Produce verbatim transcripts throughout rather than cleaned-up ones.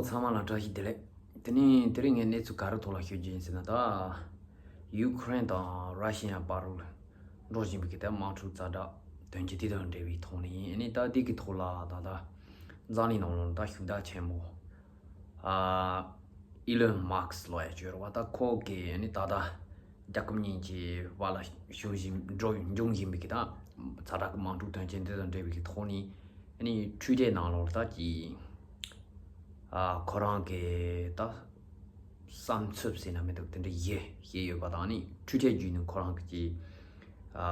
ཚང་མ་ལ་བཀྲ་ཤིས་བདེ་ལེགས། དེ་ནས་དེ་རིང་ངས་གནས་ཚུལ་ག་རེ་ཐོག་ལ་ཤོད་རྒྱུ་ཡིན་ཟེར་ན། ད་ཡུ་ཁུ་རེན་དང་ར་ཤི་ཡ་བར་དུ་འགྲོ་བཞིན་པའི་གི་ད་དམག་འཁྲུག་ཛ་དྲག་དོན་རྐྱེན་དེ་དང་འབྲེལ་བའི་ཐོག་ནས་ཡིན། ཨ་ནི་ད་དེ་གི་ཐོག་ལ་ད་ལྟ་འཛམ་གླིང་ནང་ལོགས་ད་ཤུགས་དྲག་ཆེན་པོ། ཨ། ཨི་ལོན་མཱ་སྐ་ལབ་ཡ་ཅིག་ཡོད་རེད་བ། ད་ཁོ་གིས་ཨ་ནི་ད་ལྟ་རྒྱལ་ཁབ་གཉིས་ཀྱི་བར་ལ་བྱུང་བཞིན་འགྲོ་འབྱུང་བཞིན་པའི་གི་ད་ཛ་དྲག་གི་དམག་འཁྲུག་དོན་རྐྱེན་དེ་དང་འབྲེལ་བའི་གི་ཐོག་ནས། ཨ་ནི་འཕྲུལ་ཆས་ནང་ལོགས་ལ་ད་ཀྱི། ཨ། ཁོ་རང་གི་ད་བསམ་ཚུལ་ཟེར་ན་མི་འདུག་དེ་འདྲ་ཡེ་བཤད་ཡོད་པ་དང་། ཨ་ནི་འཕྲུལ་ཆས་བརྒྱུད་ནས་ཁོ་རང་གི་ཀྱི། ཨ།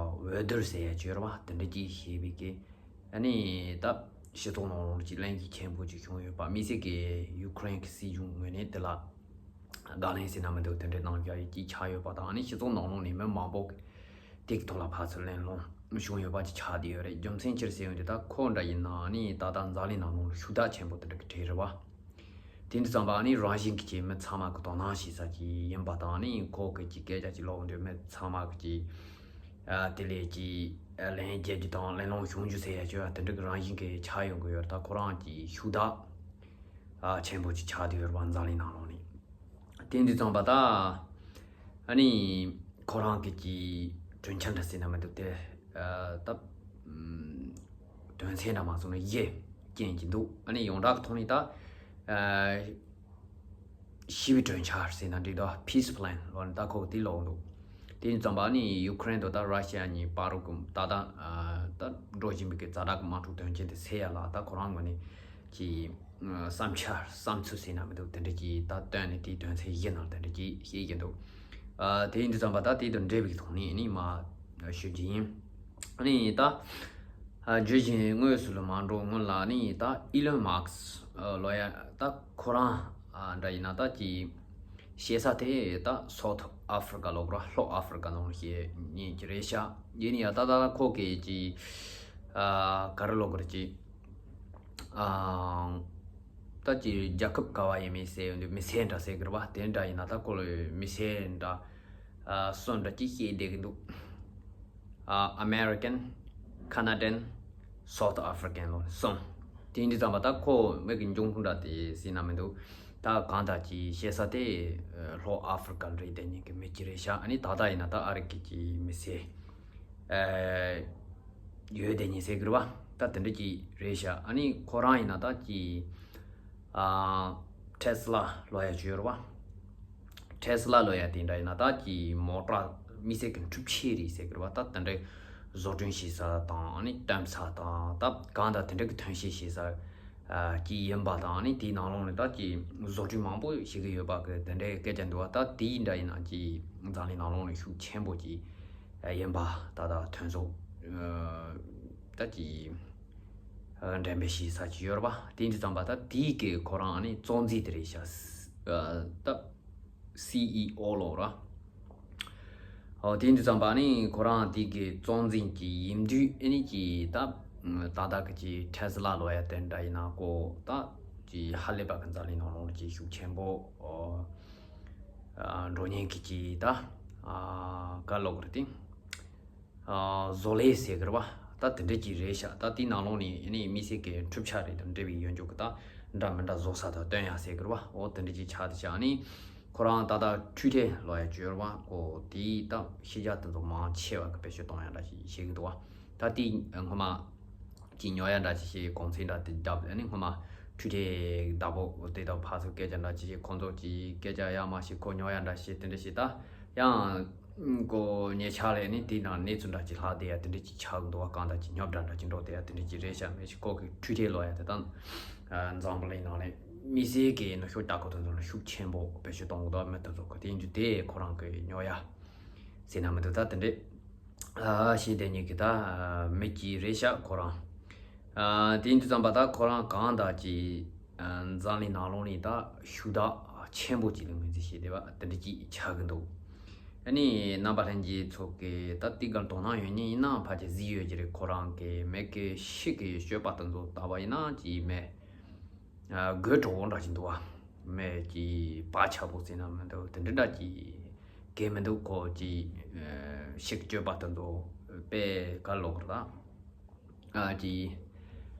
འོས་བསྡུར་ཟེར་ཡ་ཅིག་ཡོད་རེད་བ། དེ་འདྲ་ཅིག་བཤད་པའི་གི། ཨ་ནི་ད་སྤྱི་ཚོགས་ནང་ལོགས་ཀྱི་གླེང་གཞི་ཆེན་པོ་ཅིག་བྱུང་ཡོད་པ། དམིགས་བསལ་གྱི་ཡུ་ཁུ་རེན་གྱི་སྲིད་གཞུང་ངོས་ནས་དེ་ལ་དགག་ལན་ཟེར་ན་མི་འདུག་དེ་འདྲའི་གནང་རྒྱུ་ཡི་ཅིག་ཆགས་ཡོད་པ་དང་། ཨ་ནི་སྤྱི་ཚོགས་ནང་ལོགས་ནས་མི་མང་པོ་གིས་དེ་གི་ཐོག་ལ་ཕར་ཚུར་གླེང་སློང་བྱུང་ཡོད་པ་ཅིག་ཆགས་བསྡད་ཡོད་རེད། རྒྱུ་མཚན་ཅི་རེད་ཟེར་ཡོང་དུས། ད་ཁོ་འདྲ་ཡིན་ན་ཨ་ནི་ད་ལྟ་འཛམ་གླིང་ནང་ལོགས་ལ་ཤུགས་དྲག་ཆེན་པོ་དེ་འདྲ་གི་གྲས་རེད་བ། དེ་འདྲ་ཙམ་པ་ཨ་ནི་རང་བཞིན་གྱི་ཀྱི་མི་ཚང་མ་གི་དོ་སྣང་བྱེད་ས་ཅིག་ཡིན་པ་དང་། ཨ་ནི་ཁོ་གི་ཀྱི་སྐད་ཆ་ཅིག་ལབ་དུས་མི་ཚང་མ་གི་ཀྱི། ཨ། དེ་ལས་ཀྱི། ཨ། ལན་རྒྱག་རྒྱུ་དང་གླེང་སློང་བྱུང་རྒྱུ་ཟེར་ཡ་ཅིག་དེ་འདྲ་གི་རང་བཞིན་གྱི་ཆགས་ཡོང་གི་ཡོད་རེད། ད་ཁོ་རང་གི་ཤུགས་དྲག་ཨ། ཆེན་པོ་ཅིག་ཆགས་བསྡད་ཡོད་རེད་བ། འཛམ་གླིང་ནང་ལོགས་ནས། དེ་འདྲ་ཙམ་པ་ད་ཨ་ནི་ཁོ་རང་གི་ཀྱི་གྲོས་འཆར་འདྲ་ཟེར་ན་མི་འདུག་དེ། ཨ། ད་ཨམ། དོན་ཚན་འདྲ་མ་སོང་ན་ཡེ་རྐྱེན་གྱི་འདུག་ཨ་ནི་ཡོངས་གྲགས་ཀྱི་ཐོག་ནས་ད། ཨ། ཞི་བའི་གྲོས་འཆར་ཟེར་ན་འགྲིག་འདུག Peace Plan ལབ་ནས་ད་ཁོ་དེ་ལབ་འདུག་དེ་ཙམ་པ་ཨ་ནི་ཡུ་ཁུ་རེན་དང་ད་ར་ཤི་ཡ་གཉིས་བར་དུ་ད་ལྟ། ཨ། ད་འགྲོ་བཞིན་པའི་གི་ཛ་དྲག་གི་དམག་འཁྲུག་དོན་རྐྱེན་དེ་སེལ་ཡ་ལ་ད་ཁོ་རང་ངོས་ནས་ཀྱི། ཨ། བསམ་འཆར་བསམ་ཚུལ་ཟེར་ན་མི་འདུག་དེ་འདྲ་ཅིག་ད་བཏོན་ནས་དེའི་དོན་ཚན་བཞི་ནང་དེ་འདྲ་ཅིག་བཤད་ཀྱི་འདུག་ཨ། དེ་ཡིན་དུས་ཙམ་པ་ད་དེ་དང་འབྲེལ་བའི་ཐོག་ནས་ནི་མར་ཞུ་རྒྱུ་ཡིན། ཨ་ནི་ད། ཨ། བརྗོད་བཞིན་དངོས་སུ་ལ་མ་འགྲོ་སྔོན་ལ་ནི་ད་ཨི་ལོན་མཱ་སྐ་ལབ་ཡ་ད་ཁོ་རང་། ཨ། འདྲ་ཡིན་ན་ད་ཀྱི་བཤད་ས་དེ་ད་སའུ་ཐི་ཨ་ཧྥི་རི་ཀ་ལབ་དགོས་རེད་བ། ལྷོ་ཨ་ཧྥི་རི་ཀ་ནང་བཤད་མཁན་ཅིག་རེད་ཤག་ཡིན་ཡང་ད་ད་ཁོ་གི་ཀྱི། ཨ། ག་རེ་ལབ་དགོས་རེད་ཀྱི། ཨ། ད་ཀྱི་རྒྱལ་ཁབ་ག་བ་ཡིན་མིན་ཟེར་ཡོང་དུས་མི་སེར་འདྲ་ཟེར་གི་རེད་བ། དེ་འདྲ་ཡིན་ན་ད་ཁོ་ལ་མི་སེར་འདྲ། ཨ། གསུམ་འདྲ་ཅིག་བཤད་བསྡད་ཀྱི་འདུག་ཨ། American, Canadian, South African ལབ་གསུམ། དེ་འདྲ་ཙམ་པ་ད་ཁོ་མི་གི་འབྱུང་ཁུངས་འདྲ་དེ་ཟེར་ན་མི་འདུག་ད་གང་ལྟར་ཀྱི་བཤད་ས་དེ། ཨ། ལྷོ་ཨ་ཧྥི་རི་ཀ་རེད་བསྡད་མཁན་གྱི་མི་ཅིག་རེད་ཤག་ཨ་ནི་ད་ལྟ་ཡིན་ན་ད་ཨ་རི་ཀའི་ཀྱི་མི་སེར། ཨ། ཡོད་བསྡད་མཁན་ཟེར་གི་རེད་བ། ད་དེ་འདྲ་ཅིག་རེད་ཤག་ཨ་ནི་ཁོ་རང་ཡིན་ན་ད་ཀྱི། ཨ། ཊེ་སི་ལ་ལབ་ཡ་ཅིག་ཡོད་རེད་བ། ཊེ་སི་ལ་ལབ་ཡ་དེ་འདྲ་ཡིན་ན་ད་ཀྱི་མོ་ཊ་དམིགས་བསལ་གྱི་འཕྲུལ་ཆས་རེད་ཟེར་གི་རེད་བ། ད་དེ་འདྲ་བཟོ་སྐྲུན་བྱེད་ས་དང་། ཨ་ནི་སྟོན་ས་དང་། ད་གང་ལྟར་དེ་འདྲ་གི་ཐོན་སྐྱེད་བྱེད་ས། ཨ། ཅིག་ཡིན་པ་དང་། ཨ་ནི་དེའི་ནང་ལོགས་ནས་ད་ཀྱི་བཟོ་སྐྲུན་མང་པོ་བྱེད་ཀྱི་ཡོད་པ་གི་དེ་འདྲའི་སྐད་ཆ་འདུག་བ། ད་དེའི་འདྲ་ཡིན་ན་ཀྱི་འཛམ་གླིང་ནང་ལོགས་ནས་ཤུགས་ཆེན་པོ་ཅིག་ཡིན་པ། ད་ད་ཐོན་ཟོག་ད་ཀྱི་འགྲེམས་སྤེལ་བྱེད་ས་ཅིག་ཡོད་རེད་པ། དེ་འདྲ་ཙམ་པ་ད་དེའི་གི་ཁོ་རང་ནི་གཙོ་འཛིན་དེ་རེད་ཤག་ད་སི་ཨི་ཨོ་ལབ་ར། ཨོ། དེ་འདྲ་ཙམ་པ་ནི་ཁོ་རང་དེ་གི་གཙོ་འཛིན་གྱི་ཡིན་དུས། ཨ་ནི་ཀྱི་ད་ད་ལྟ་གི་ཀྱི་ཊེ་སི་ལ་ལབ་ཡ་དེ་འདྲ་ཡིན་ན་ཀོ་ད་ཀྱི་ཧ་ལས་པ་གི་འཛམ་གླིང་ནང་ལོགས་ཀྱི་ཤུགས་ཆེན་པོ། ཨོ། ཨ། འགྲོ་མཁན་གྱི་ཀྱི་ད། ཨ། ག་ལབ་དགོས་རེད་དེ། ཨ། བཟོ་ལས་ཟེར་གི་རེད་བ། ད་དེ་འདྲ་ཅིག་རེད་ཤག་ད་དེའི་ནང་ལོགས་ནས་ཨ་ནི་དམིགས་བསལ་གྱི་འཕྲུལ་ཆས་རེད་དང་འབྲེལ་བའི་ཡོན་ཆོག་གི་ད་འདྲ་མི་འདྲ་བཟོ་ས་དང་སྟོན་ཡ་ཟེར་གི་རེད་བ། འོ་དེ་འདྲ་ཅིག་ཆགས་བསྡད་ཤག་ཨ་ནི་ཁོ་རང་ད་ལྟ་འཕྲུལ་ཆས་ལབ་ཡ་ཅིག་ཡོད་རེད་བ། འོ་དེའི་ད་ཤེས་བྱ་དེ་ཚོ་མང་ཆེ་བ་གི་བེད་སྤྱོད་གཏོང་ཡ་འདྲ་ཞིག་བྱེད་གི་འདུག་བ། ད་དེ་སྔོན་མ་ཅིག་ཉོ་ཡ་འདྲ་ཅིག་བྱས། གོང་ཚད་འདྲ་དེ་བརྒྱབ། ཨ་ནི་སྔོན་མ་འཕྲུལ་ཆས་བདག་པོ་དེ་དང་ཕར་ཚུར་སྐད་ཆ་འདྲ་ཅིག་བྱས། ཁོང་ཚོ་ཅིག་སྐད་ཆ་ཡ་མ་བྱས། ཁོ་ཉོ་ཡ་འདྲ་བྱས། དེ་འདྲ་བྱས། ད་ཡང་ཁོ་ཉེ་ཆར་ལ་ནི་དེའི་ནང་གནས་ཚུལ་འདྲ་ཅིག་ལྷག་བསྡད་ཡ་དེ་འདྲ་ཅིག་ཆགས་འདུག་བ། གང་ལྟར་ཅིག་རྙོག་དྲ་འདྲ་ཅིག་འགྲོ་བསྡད་ཡ་དེ་འདྲ་ཅིག་རེད་ཤག་མི་ཞིག་ཁོ་གི་འཕྲུལ་ཆས་ལབ་ཡ་དེ་དང་། ཨ། འཛམ་བུ་གླིང་ནང་ནས་དམིགས་བསལ་གྱི་ནུབ་ཕྱོགས་རྒྱལ་ཁབ་དེ་ཚོ་ལ་ཤུགས་ཆེན་པོ་བེད་སྤྱོད་གཏོང་གི་འདུག་མི་དེ་ཚོ་གི། དེ་ཡིན་དུས་དེ་ཁོ་རང་གི་ཉོ་ཡ་ཟེར་ན་མི་འདུག་ད་དེ་འདྲས། ཨ། བྱས་བསྡད་མཁན་གྱི་ད་མི་ཅིག་རེད་ཤག་ཁོ་རང་། ཨ། དེ་ཡིན་དུས་ཙམ་པ་ད་ཁོ་རང་གང་ལྟར་ཅིག་ཨ། འཛམ་གླིང་ནང་ལོགས་ནས་ད་ཤུགས་དྲག་ཆེན་པོ་ཅིག་ལ་ངོས་འཛིན་བྱས་བསྡད་པ་དེ་འདྲ་ཅིག་ཆགས་ཀྱི་འདུག་ཨ་ནི་རྣམ་པ་ལྷན་རྒྱས་ཚོ་གིས་ད་དེ་གར་དོ་སྣང་ཡོད་མཁན་ཡིན་ན་ཕལ་ཆེར་གཟིགས་ཡོད་ཀྱི་རེད། ཁོ་རང་གི་མི་གི་ཤིག་གི་སྤྱོད་པ་དེ་ཚོ་ལྟ་བ་ཡིན་ན་ཅིག་མི། ཨ། དགོད་བྲོ་བོ་འདྲ་ཅིག་འདུག་བ། མི་ཅིག་བག་ཆགས་པོ་ཟེར་ན་མི་འདུག་དེ་འདྲ་འདྲ་ཅིག་གང་མི་འདུག་ཁོ་ཅིག་ཨ། ཤིག་སྤྱོད་པ་དེ་ཚོ་དཔེ་ག་ལབ་དགོས་རེད་ད། ཨ། ཅིག་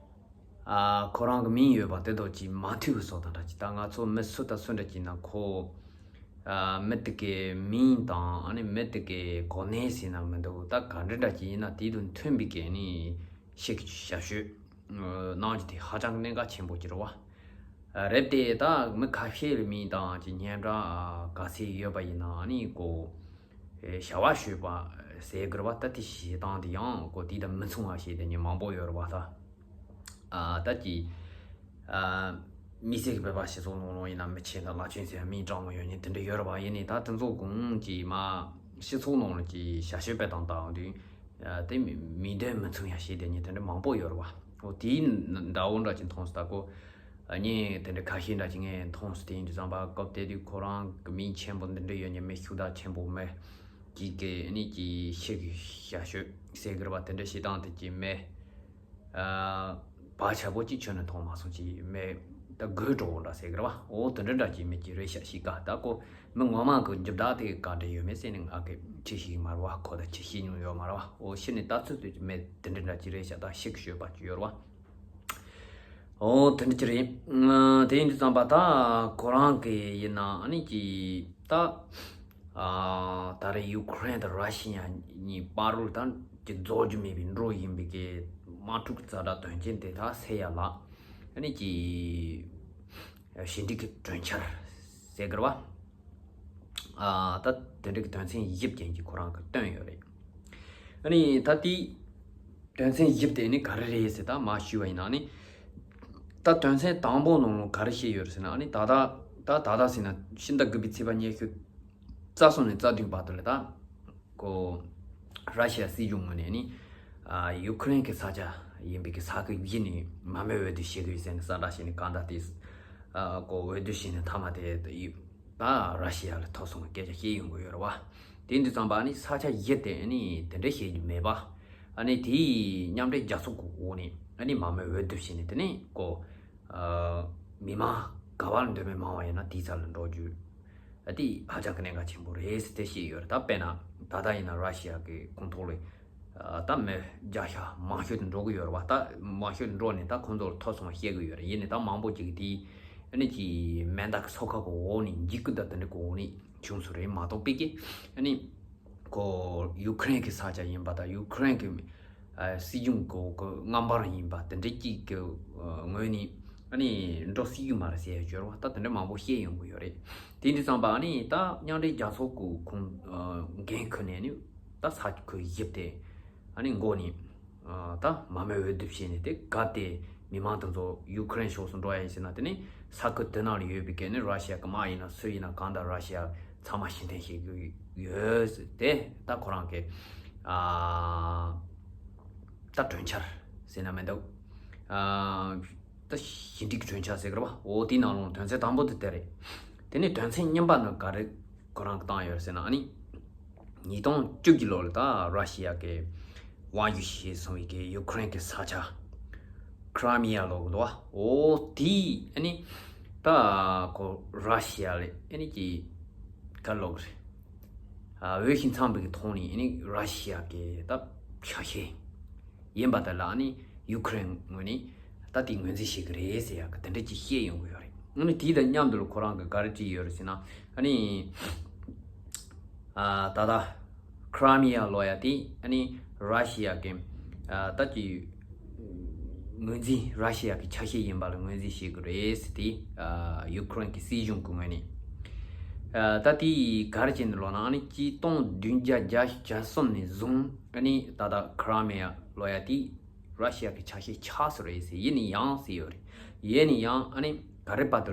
ཨ་ཁོ་རང་གི་མིང་ཡོད་པ་དེ་དག་ཅིག་མ་ཐོས་པའི་བཟོ་དང་འདྲ་ཅིག་ད་ང་ཚོ་མི་སུ་དང་སུ་འདྲ་ཅིག་ན་ཁོ་ཨ་མི་དེ་གའི་མིང་དང་ཨ་ནི་མི་དེ་གའི་གོ་གནས་ཟེར་ན་མི་འདུག་ད་ག་འདྲ་འདྲ་ཅིག་ཡིན་ན་དེ་དང་མཐུན་པའི་གི་ནི་ཤེས་ཀྱི་ཞབས་ཞུ་གནང་རྒྱུ་དེ་ཧ་ཅང་གནད་འགག་ཆེན་པོ་ཅིག་རེད་བ། རེད་དེ་ད་མི་ཁ་ཤས་ལ་མིང་དང་ཅིག་སྙན་གྲགས་ག་ཚད་ཡོད་པ་ཡིན་ན་ཨ་ནི་ཁོ། ཨེ་བྱ་བ་ཞུས་པ་ཟེར་དགོས་པ་ད་དེ་བྱེད་སྟངས་དེ་ཡང་ཁོ་དེ་དང་མི་མཚུངས་པ་བྱེད་དེ་ནི་མང་པོ་ཡོད་རེད་བ་ད། ཨ་ད་ཀྱི་ཨ་མི་སེར་གྱི་བོད་པ་སྤྱི་ཚོགས་ནང་ལོགས་ཡིན་ན་མི་ཆེན་དང་བླ་ཆེན་ཟེར་མིང་གྲགས་མོ་ཡོད་ནི་དེ་འདྲ་ཡོད་རེད་བ། ཡིན་ནི་ད་དེ་ཚོ་གུང་གི་མ་སྤྱི་ཚོགས་ནང་ལ་ཀྱི་བྱ་སྤྱོད་སྤེལ་སྟངས་དང་དེ་ཨ་དེ་མི་མི་འདོད་མི་མཚུངས་ཡ་བྱེད་དེ་ནི་དེ་འདྲ་མང་པོ་ཡོད་རེད་བ། འོ་དེའི་འདྲ་བོ་འདྲ་ཅིག་མཐོང་སོང་ད་ཁོ། ཨ་ནི་དེ་འདྲ་ཁ་ཤས་འདྲ་ཅིག་ངས་མཐོང་སོང་དེ་ཡིན་དུས་ཙམ་པ་སྐབས་དེ་དུས་ཁོ་རང་གི་མིང་ཆེན་པོ་འདི་འདྲ་ཡོད་ནི་མི་ཤུགས་དར་ཆེན་པོ་མེད། ཀྱི་གི་ཨ་ནི་ཀྱི་ཤེས་ཀྱི་ཞབས་ཞུ་ཟེར་གི་རེད་བ། དེ་འདྲ་བྱེད་སྟངས་དེ་ཀྱི་མེད། ཨ་བག་ཆགས་པོ་ཅིག་ཁྱོན་ནས་མཐོང་མ་སོང་ཅིག་མེད། ད་དགོད་བྲོ་བོ་འདྲ་ཟེར་གི་རེད་བ། འོ་དེ་འདྲ་འདྲ་ཅིག་མེད་ཀྱི་རེད་ཤག་ཤི་ཀ་ད་ཁོ་མི་ངོ་མ་གི་རྒྱུ་བདག་དེ་ག་འདྲ་ཡོད་མེད་ཟེར་ནས་ང་གི་ཁྱི་ཤི་གི་མ་རེད་བ། ཁོ་ད་ཁྱི་ཤི་མྱོང་ཡོད་མ་རེད་བ། འོ་ཤི་ནས་ད་ཚོད་ཚོད་ཀྱི་མེད་དེ་འདྲ་འདྲ་ཅིག་རེད་ཤག་ད་ཤི་གི་ཤོད་པ་ཅིག་ཡོད་རེད་བ། ཨོ་དེ་འདྲ་ཅི་རེད། ཨ་དེ་ཡིན་དུས་ཙམ་པ་ད་ཁོ་རང་གི་ཡིན་ན་ཨ་ནི་ཀྱི་ད་ཨ་ད་རེས་ཡུ་ཁུ་རེན་དང་ར་ཤི་ཡ་གཉིས་བར་རུ་ད་ཀྱི་རྫོགས་རྒྱུ་མེད་པའི་འགྲོ་ཡིན་པའི་གི་དམག་འཁྲུག་རྩ་དྲག་དོན་རྐྱེན་དེ་ད་སེལ་ཡ་ལ་ཨ་ནི་ཀྱི་ཞི་འགྲིག་གི་གྲོས་འཆར་ཟེར་གི་རེད་བ། ཨ་ད་དེ་འདྲ་གི་དོན་ཚན་བཞི་བཅས་ཀྱི་ཁོ་རང་གི་བཏོན་ཡོད་རེད། ཨ་ནི་ད་དེ་དོན་ཚན་བཞི་དེ་ནི་ག་རེ་རེད་ཟེར་ད་མ་ཞུས་པ་ཡིན་ན་ནི། ད་དོན་ཚན་དང་པོ་ནང་ལ་ག་རེ་བཤད་ཡོད་རེད་ཟེར་ན་ཨ་ནི་ད་ལྟ་ད་ད་ལྟ་ཟེར་ན་ཕྱི་ཟླ་དགུ་པའི་ཚེས་པ་ཉི་ཤུ་རྩ་གསུམ་ནས་རྩ་བདུན་བར་དུ་ལ་ད་ཁོ་ར་ཤི་ཡ་སྲིད་གཞུང་ངོས་ནས་ནི་ཨ་ཡུ་ཁུ་རེན་གྱི་ས་ཆ་ཡིན་པའི་གི་ས་ཁུལ་བཞི་ནས་མ་རྨོས་འོས་བསྡུ་བྱེད་དགོས་ཟེར་ནས་གསལ་བསྒྲགས་བྱས་ནས་གང་ལྟར་དེ་ཨ་ཁོ་འོས་བསྡུ་བྱས་ནས་མཐའ་མ་དེ་ད་ར་ཤི་ཡ་ལ་ཐོབ་སོང་བའི་སྐད་ཆ་བཤད་ཡོང་གི་ཡོད་རེད་བ། དེ་འདི་ཙམ་པ་ནི་ས་ཆ་བཞི་དེ་ནི་དེ་འདྲ་བཤད་རྒྱུ་མེད་པ། ཨ་ནི་དེའི་མཉམ་འབྲེལ་རྒྱལ་ཚོགས་ཀྱི་འོག་ནས་ཨ་ནི་མ་རྨོས་འོས་བསྡུ་བྱས་ནས་དེ་ནས་ཁོ་ཨ་མི་མང་ག་བ་ལ་འདོད་མི་མང་བ་ཡིན་ན་དེའི་རྩ་ལ་འགྲོ་རྒྱུ། ཨ་དེ་ཧ་ཅང་གི་གནད་འགག་ཆེན་པོ་རེད་ཟེར་དེ་བཤད་ཡོད་རེད། ད་དཔེར་ན་ད་ལྟ་ཡིན་ན་ར་ཤི་ཡ་གི་ཁོངས་གཏོགས་ལ་ཨ་ད་མི་བརྒྱ་ཤ་མང་ཤོས་དུ་འགྲོ་གི་ཡོད་རེད་བ། ད་མང་ཤོས་དུ་འགྲོ་ནས་ད་ཁོང་ཚོ་ལ་ཐོབ་སོང་བ་བཤད་གི་ཡོད་རེད། ཡིན་ནའི་ད་མང་པོ་ཅིག་གིས་དེ་ཨ་ནི་ཀྱི་མེ་མདའ་གི་སོ་ཁ་གི་འོག་ནས་འཇིགས་སྐུལ་དང་དེ་འདྲ་གི་འོག་ནས་བྱུང་སོང་རེད་མ་གཏོགས་པའི་གི་ཨ་ནི་ཁོ་ཡུ་ཁུ་རེན་གི་ས་ཆ་ཡིན་པ་དང་ཡུ་ཁུ་རེན་གི་ཨ་སྲིད་གཞུང་གི་གི་མངའ་འབངས་ཡིན་པ་དེ་འདྲ་གཅིག་གི་ཨ་ངོས་ནས་ཨ་ནི་འགྲོ་སྲིད་ཀྱི་མ་རེད་ཟེར་ཡ་སྦྱོར་བ་ད་དེ་འདྲ་མང་པོ་བཤད་ཡོང་གི་ཡོད་རེད། དེ་འདྲ་ཙམ་པ་ཨ་ནི་ད་མཉམ་འབྲེལ་རྒྱལ་ཚོགས་ཀྱི་ཁོངས་ཨ་འགན་ཁུར་ནས་ནི་ད་ས་ཁུལ་བཞི་དེ་ཨ་ནི་འགོ་ནས་ཨ་ད་མ་རྨོས་འོས་བསྡུ་བྱས་ནས་དེ་ག་དེ་མི་མང་དེ་ཚོ་ཡུ་ཁུ་རེན་ཕྱོགས་སུ་འགྲོ་ཡ་ཡིན་ཟེར་ན་དེ་ནི་ས་ཁུལ་དེ་ནང་ལ་ཡོད་པའི་གལ་ནི་ར་ཤི་ཡ་གི་དམག་ཡིན་ན་སུ་ཡིན་ན་གང་ལྟར་ར་ཤི་ཡ་ཚང་མ་ཕྱིར་འཐེན་བྱེད་ཀྱི་ཡོད་ཟེར་དེ་ད་ཁོ་རང་གི་ཨ་ད་གྲོས་འཆར་ཟེར་ན་མི་འདུག་ཨ་ད་ཞི་འགྲིག་གྲོས་འཆར་ཟེར་གི་རེད་བ། འོ་དེའི་ནང་ལོགས་དོན་ཚན་དང་པོ་དེ་དེ་རེད། དེ་ནས་དོན་ཚན་གཉིས་པ་ནི་ག་རེ་ཁོ་རང་གིས་བཏང་ཡོད་ཟེར་ན་ཨ་ནི། ཉིས་སྟོང་བཅུ་གི་ལོ་ལ་ད་ར་ཤི་ཡ་གི་དབང་སྒྱུར་བྱས་སོང་བའི་གི་ཡུ་ཁུ་རེན་གི་ས་ཆ་ཁི་རི་མི་ཡ་ལབ་གི་འདུག་བ། འོ་དེ་ཨ་ནི་ད་ཁོ་ར་ཤི་ཡ་ལ་ཨ་ནི་ཀྱི་ག་ལབ་གི་རེད། ཨ་འོས་ཤིང་འཚམས་པའི་གི་ཐོག་ནས་ཨ་ནི་ར་ཤི་ཡ་གི་ད་ཆ་ཤས་ཡིན་པ་དེ་ལ་ཨ་ནི་ཡུ་ཁུ་རེན་ངོས་ནས་ད་དེ་ངོས་འཛིན་བྱེད་གི་རེད་ཟེར་ཡ་གི་དེ་འདྲ་ཅིག་བཤད་ཡོང་གི་ཡོད་རེད། ཨ་ནི་དེ་དང་མཉམ་དུ་ལ་ཁོ་རང་གི་ག་རེ་བྲིས་ཡོད་རེད་ཟེར་ན་ཨ་ནི་ཨ་ད་ད་ཁི་རི་མི་ཡ་ལབ་ཡ་དེ་ཨ་ནི་ར་ཤི་ཡ་གི་ཨ་ད་ཀྱི་ངོས་འཛིན་ར་ཤི་ཡ་གི་ཆ་ཤས་ཡིན་པ་ལ་ངོས་འཛིན་བྱེད་དགོས་རེད་ཟེར་ཏེ་ཨ་ཡུ་ཁུ་རེན་གྱི་སྲིད་གཞུང་གི་ངོས་ནས་ཨ་ད་དེ་ག་རེ་བྱས་ནས་ལབ་ན་ཨ་ནི་ཆིག་སྟོང་བདུན་བརྒྱ་བརྒྱད་ཅུ་གྱ་གསུམ་ནས་བཟུང་ཨ་ནི་ད་ལྟ་ཁི་རི་མི་ཡ་ལབ་ཡ་དེ་ར་ཤི་ཡ་གི་ཆ་ཤས་ཆགས་སོང་རེད་ཟེར། ཡིན་ན་ཡང་ཟེར་ཡོད་རེད། ཡིན་ན་ཡང་ཨ་ནི་ག་རེ་བར་དུ་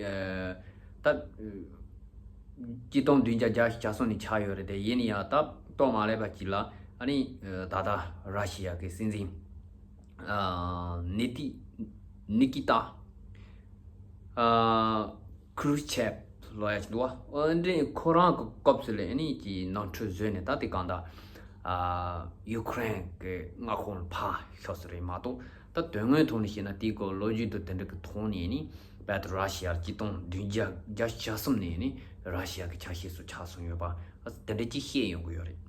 ཨ་ད། ཆིག་སྟོང་བདུན་བརྒྱ་བརྒྱད་ཅུ་གྱ་གསུམ་ནས་ཆགས་ཡོད་རེད་དེ། ཡིན་ན་ཡང་ད་ལྟོ་མ་ལེབ་པ་ཅིག་ལ་ཨ་ནི་ད་ལྟ་ར་ཤི་ཡ་གི་སྲིད་འཛིན་ཨ་ནི་ཏི་ནི་ཀི་ཏ་ཨ་ཁུ་རུ་ཆེབ་ལབ་ཡ་ཅིག་འདུག་བ། འདི་ཁོ་རང་གི་སྐབས་སུ་ལ་ཨ་ནི་ཀྱི་ནང་ཁྲོལ་བཟོས་ནས་ད་དེ་གང་ལྟར་ཨ་ཡུ་ཁུ་རེན་གི་མངའ་ཁོངས་ལ་ཕར་ཤོར་སོང་རེད་མ་གཏོགས། ད་དོན་དངོས་ཐོག་ནས་བཤད་ན་དེའི་སྐོར་ལོ་རྒྱུས་དང་དེ་འདྲ་གི་ཐོག་ནས་ནི་བལ་དུ་ར་ཤི་ཡར་ཆིག་སྟོང་བདུན་བརྒྱ་བརྒྱད་ཅུ་གྱ་གསུམ་ནས་ནི་ར་ཤི་ཡ་གི་ཆ་ཤས་སུ་ཆགས་སོང་ཡོད་པ་དེ་འདྲ་ཅིག་བཤད་ཡོང་གི་ཡོད་རེད།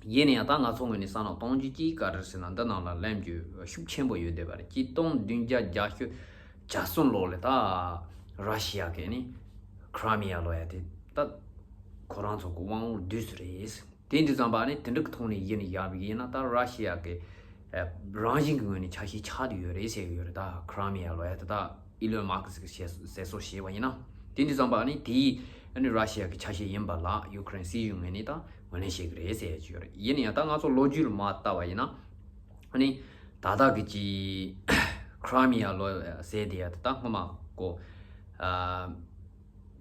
ཡིན་ན་ཡང་ད་ང་ཚོ་ངོས་ནས་བསམ་བློ་གཏོང་རྒྱུ་གཅིག་ག་རེ་ཟེར་ན། འདི་ནང་ལ་གླེང་རྒྱུ་ཤུགས་ཆེན་པོ་ཡོད་བསྡད་པ་རེད། གཅིག་སྟོང་བདུན་བརྒྱ་བརྒྱད་ཅུ་གྱ་གསུམ་ལོ་ལ་ད་ར་ཤི་ཡ་གིས་ནི་ཁྲ་མི་ཡ་ལོ་ཡ་དེ་ད་ཁོ་རང་ཚོ་གི་དབང་བོ་བསྡུས་སུ་རེད། དེ་འདི་ཙམ་པ་ནི་དེ་འདྲ་གི་ཐོག་ནས་ཡིན་ཡག་ཡིན་ན། ད་ར་ཤི་ཡ་གི་ཨ་རང་བཞིན་གྱི་ངོས་ནས་ཆ་ཤས་ཆགས་བསྡད་ཡོད་རེད་ཟེར་གྱི་ཡོད་རེད། ད་ཁྲ་མི་ཡ་ལོ་ཡ་དེ་ད་ཨི་ལོན་མཱ་སི་ཀི་གིས་ཟེར་སོ་བྱས་པ་ཡིན་ན། དེ་འདི་ཙམ་པ་ནི་དེ་ནི་ར་ཤི་ཡ་གི་ཆ་ཤས་ཡིན་པ་ལ་ཡུ་ཀེ་རེན་སྲིད་གཞུང་ངོས་ནས་ད་ངོས་ལེན་བྱེད་ཀྱི་རེད་ཟེར་གྱི་ཡོད་རེད། ཡིན་ན་ཡང་ད་ང་ཚོ་ལོ་རྒྱུས་ལ་མར་བལྟས་པ་ཡིན་ན། ཨ་ནི་ད་ལྟ་གི་ཅི་ཁྲ་མི་ཡ་ལོ་ཟེར་དེ་ཡ་ད་སྔོན་མ་གོ་ཨ་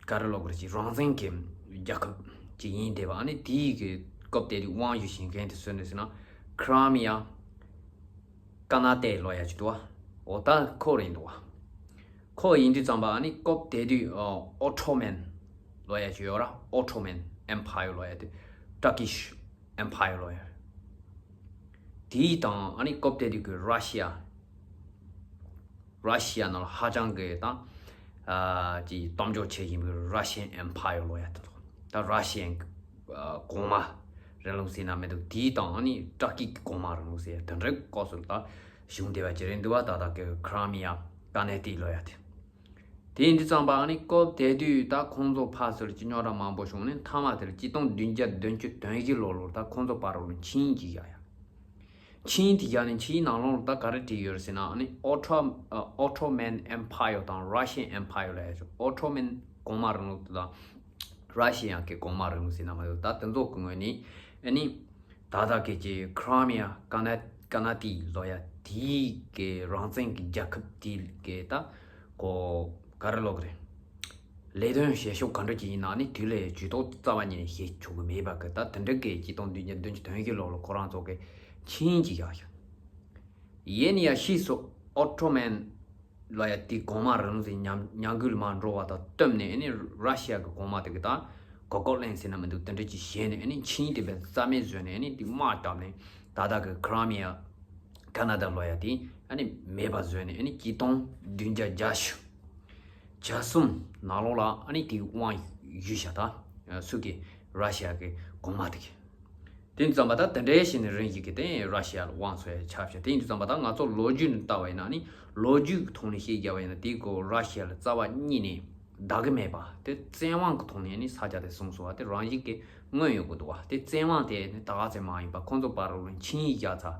ག་རེ་ལབ་དགོས་རེད། ཅིག་རང་བཙན་གྱི་རྒྱལ་ཁབ་ཅིག་ཡིན་བསྡད་པ། ཨ་ནི་དེའི་གི་སྐབས་དེ་དུས་དབང་ཡོད་བྱེད་མཁན་དེ་སུ་རེད་ཟེར་ན། ཁྲ་མི་ཡ་ཀ་ན་ཏའི་ལོ་ཡ་ཅིག་འདུག་བ། འོ་ད་ཁོ་རེད་འདུག་བ། ཁོ་ཡིན་དུས་ཙམ་པ་ཨ་ནི་སྐབས་དེ་དུས་ཨོ་ཨོ་ཊོ་མན་ལོ་ཡ་ཅིག་ཡོད་ར། ཨོ་ཊོ་མན་ཨེམ་ཕ་ཡར་ལོ་ཡ་དེ། ཏར་ཀིཤ་ཨེམ་ཕ་ཡར་ལོ་ཡ། དེའི་དང་ཨ་ནི་སྐབས་དེ་དུས་ཀྱི་ར་ཤི་ཡ། ར་ཤི་ཡ་ནང་ལ་ཧ་ཅང་གི་དང་ཨ་ཅིག་གཏམ་བརྗོད་བྱེད་བཞིན་པའི་ར་ཤི་ཡན་ཨེམ་ཕ་ཡར་ལོ་ཡ་དེ་ཚོ། ད་ར་ཤི་ཡན་གྱི་ཨ་གོང་མ་རིང་ལུགས་ཟེར་ན་མི་འདུག། དེའི་དང་ཨ་ནི་ཏར་ཀི་གི་གོང་མ་རིང་ལུགས་ཟེར་ཡ་དེ་འདྲའི་སྐབས་སུ་ད་བྱུང་བསྡད་པ་ཅིག་རེད་འདུག་བ། ད་ལྟ་གི་ཁྲ་མི་ཡ་ཀ་ན་ཏའི་ལོ་ཡ་དེ། དེ་ཡིན་དུས་ཙམ་པ་ཨ་ནི་སྐབས་དེ་དུས་ད་ཁོང་ཚོ་ཕར་ཚུར་གྱི་རྙོག་དྲ་མང་པོ་བྱུང་ནས། མཐའ་མ་དེར་གཅིག་སྟོང་བདུན་བརྒྱ་བདུན་ཅུ་དོན་བཞི་ལོ་ལོར་ད་ཁོང་ཚོ་བར་ལ་ཆིངས་ཡིག་བཞག་ཡ། ཆིངས་དེ་བཞག་ནས་ཆིངས་ནང་ལོགས་ལ་ད་ག་རེ་བྲིས་ཡོད་རེད་ཟེར་ན། ཨ་ནི་ཨོ་ཊོ་ཨོ་ཊོ་མན་ཨེམ་ཕ་ཡར་དང་ར་ཤི་ཡན་ཨེམ་ཕ་ཡར་ལབ་ཡ་ཅིག། ཨོ་ཊོ་མན་གོང་མ་རིང་ལུགས་དེ་དང་ར་ཤི་ཡ་གི་གོང་མ་རིང་ལུགས་ཟེར་ན་མི་འདུག། ད་དེ་ཚོ་གི་ངོས་ནས་ཨ་ནི་ད་ལྟ་གི་ཅིག་ཁྲ་མི་ཡ་ཀ་ན་ཀ་ན་ཏའི་ལོ་ཡ་དེའི་གི་རང་བཙན་གྱི་རྒྱལ་ཁབ་དེའི་གི་ད་གོ་ག་རེ་ལབ་དགོས་རེད། ལས་དོན་བྱེད་ཕྱོགས་ག་འདྲ་ཅིག་ཡིན་ན་ནི་དེ་ལས་ཇུས་གཏོགས་རྩ་བ་ཉིད་ནས་བྱེད་ཆོག་གི་མེད་པ་གི། ད་དེ་འདྲ་གི་གཅིག་སྟོང་བདུན་བརྒྱ་བདུན་ཅུ་དོན་བཞི་ལོ་ལ་ཁོ་རང་ཚོ་གི་ཆིངས་ཅིག་བཞག་ཡོད། ཡིན་ཡང་ཕྱིས་སུ་ཨོ་ཊོ་མན་ལོ་ཡ་དེ་གོང་མ་རིང་ལུགས་ཟེར་ཉམས་ཉམས་རྒུད་ལ་མར་འགྲོ་བ་དང་བསྟུན་ནས་ཨ་ནི་ར་ཤི་ཡ་གི་གོང་མ་དེ་གི་ད་གོ་སྐབས་ལེན་ཟེར་ན་མི་འདུག། དེ་འདྲ་ཅིག་བྱས་ནས་ཨ་ནི་ཆིངས་དེ་བས་རྩ་མེད་བཟོས་ནས་ཨ་ནི་དེ་དམག་བརྒྱབ་ནས་ད་ལྟ་གི་ཁྲ་མི་ཡ་ཀ་ན་ཏ་ལོ་ཡ་དེ་ཨ་ནི་མེད་པ་བཟོས་ནས། ཨ་ནི་གཅིག་སྟོང་བདུན་བརྒྱ་བརྒྱད་ཅུ་གྱ་གསུམ་ནང་ལོགས་ལ་ཨ་ནི་དེའི་དབང་ཡོད་བཞག། ད་སུ་གི་ར་ཤི་ཡ་གི་གོང་མ་དེ་གི། དེ་ཙམ་པ་ད་དེ་འདྲའི་ཞིག་ནས་རིང་ཞིག་གི་དེ་ར་ཤི་ཡ་ལ་དབང་འཚོལ་ཡ་ཆགས་བྱུང་། དེ་ཡིན་དུས་ཙམ་པ་ད་ང་ཚོ་ལོ་རྒྱུས་ནས་བལྟ་བ་ཡིན་ན་ནི། ལོ་རྒྱུས་ཀྱི་ཐོག་ནས་བཤད་རྒྱག་པ་ཡིན་ན། དེའི་སྐོར་ར་ཤི་ཡ་ལ་རྩ་བ་ཉིད་ནས་བདག་གི་མེད་པ། དེ་བཙན་དབང་གི་ཐོག་ནས་ནི་ས་ཆ་དེ་བཟུང་སོང་བ་དེ་རང་བཞིན་གྱིས་མངོན་ཡོང་གི་འདུག་བ། དེ་བཙན་དབང་དེ་ནི་ད་ག་ཚད་མང་ཡིན་པ། ཁོང་ཚོ་བར་ལ་ཆིངས་ཡིག་བཞག་ཚར།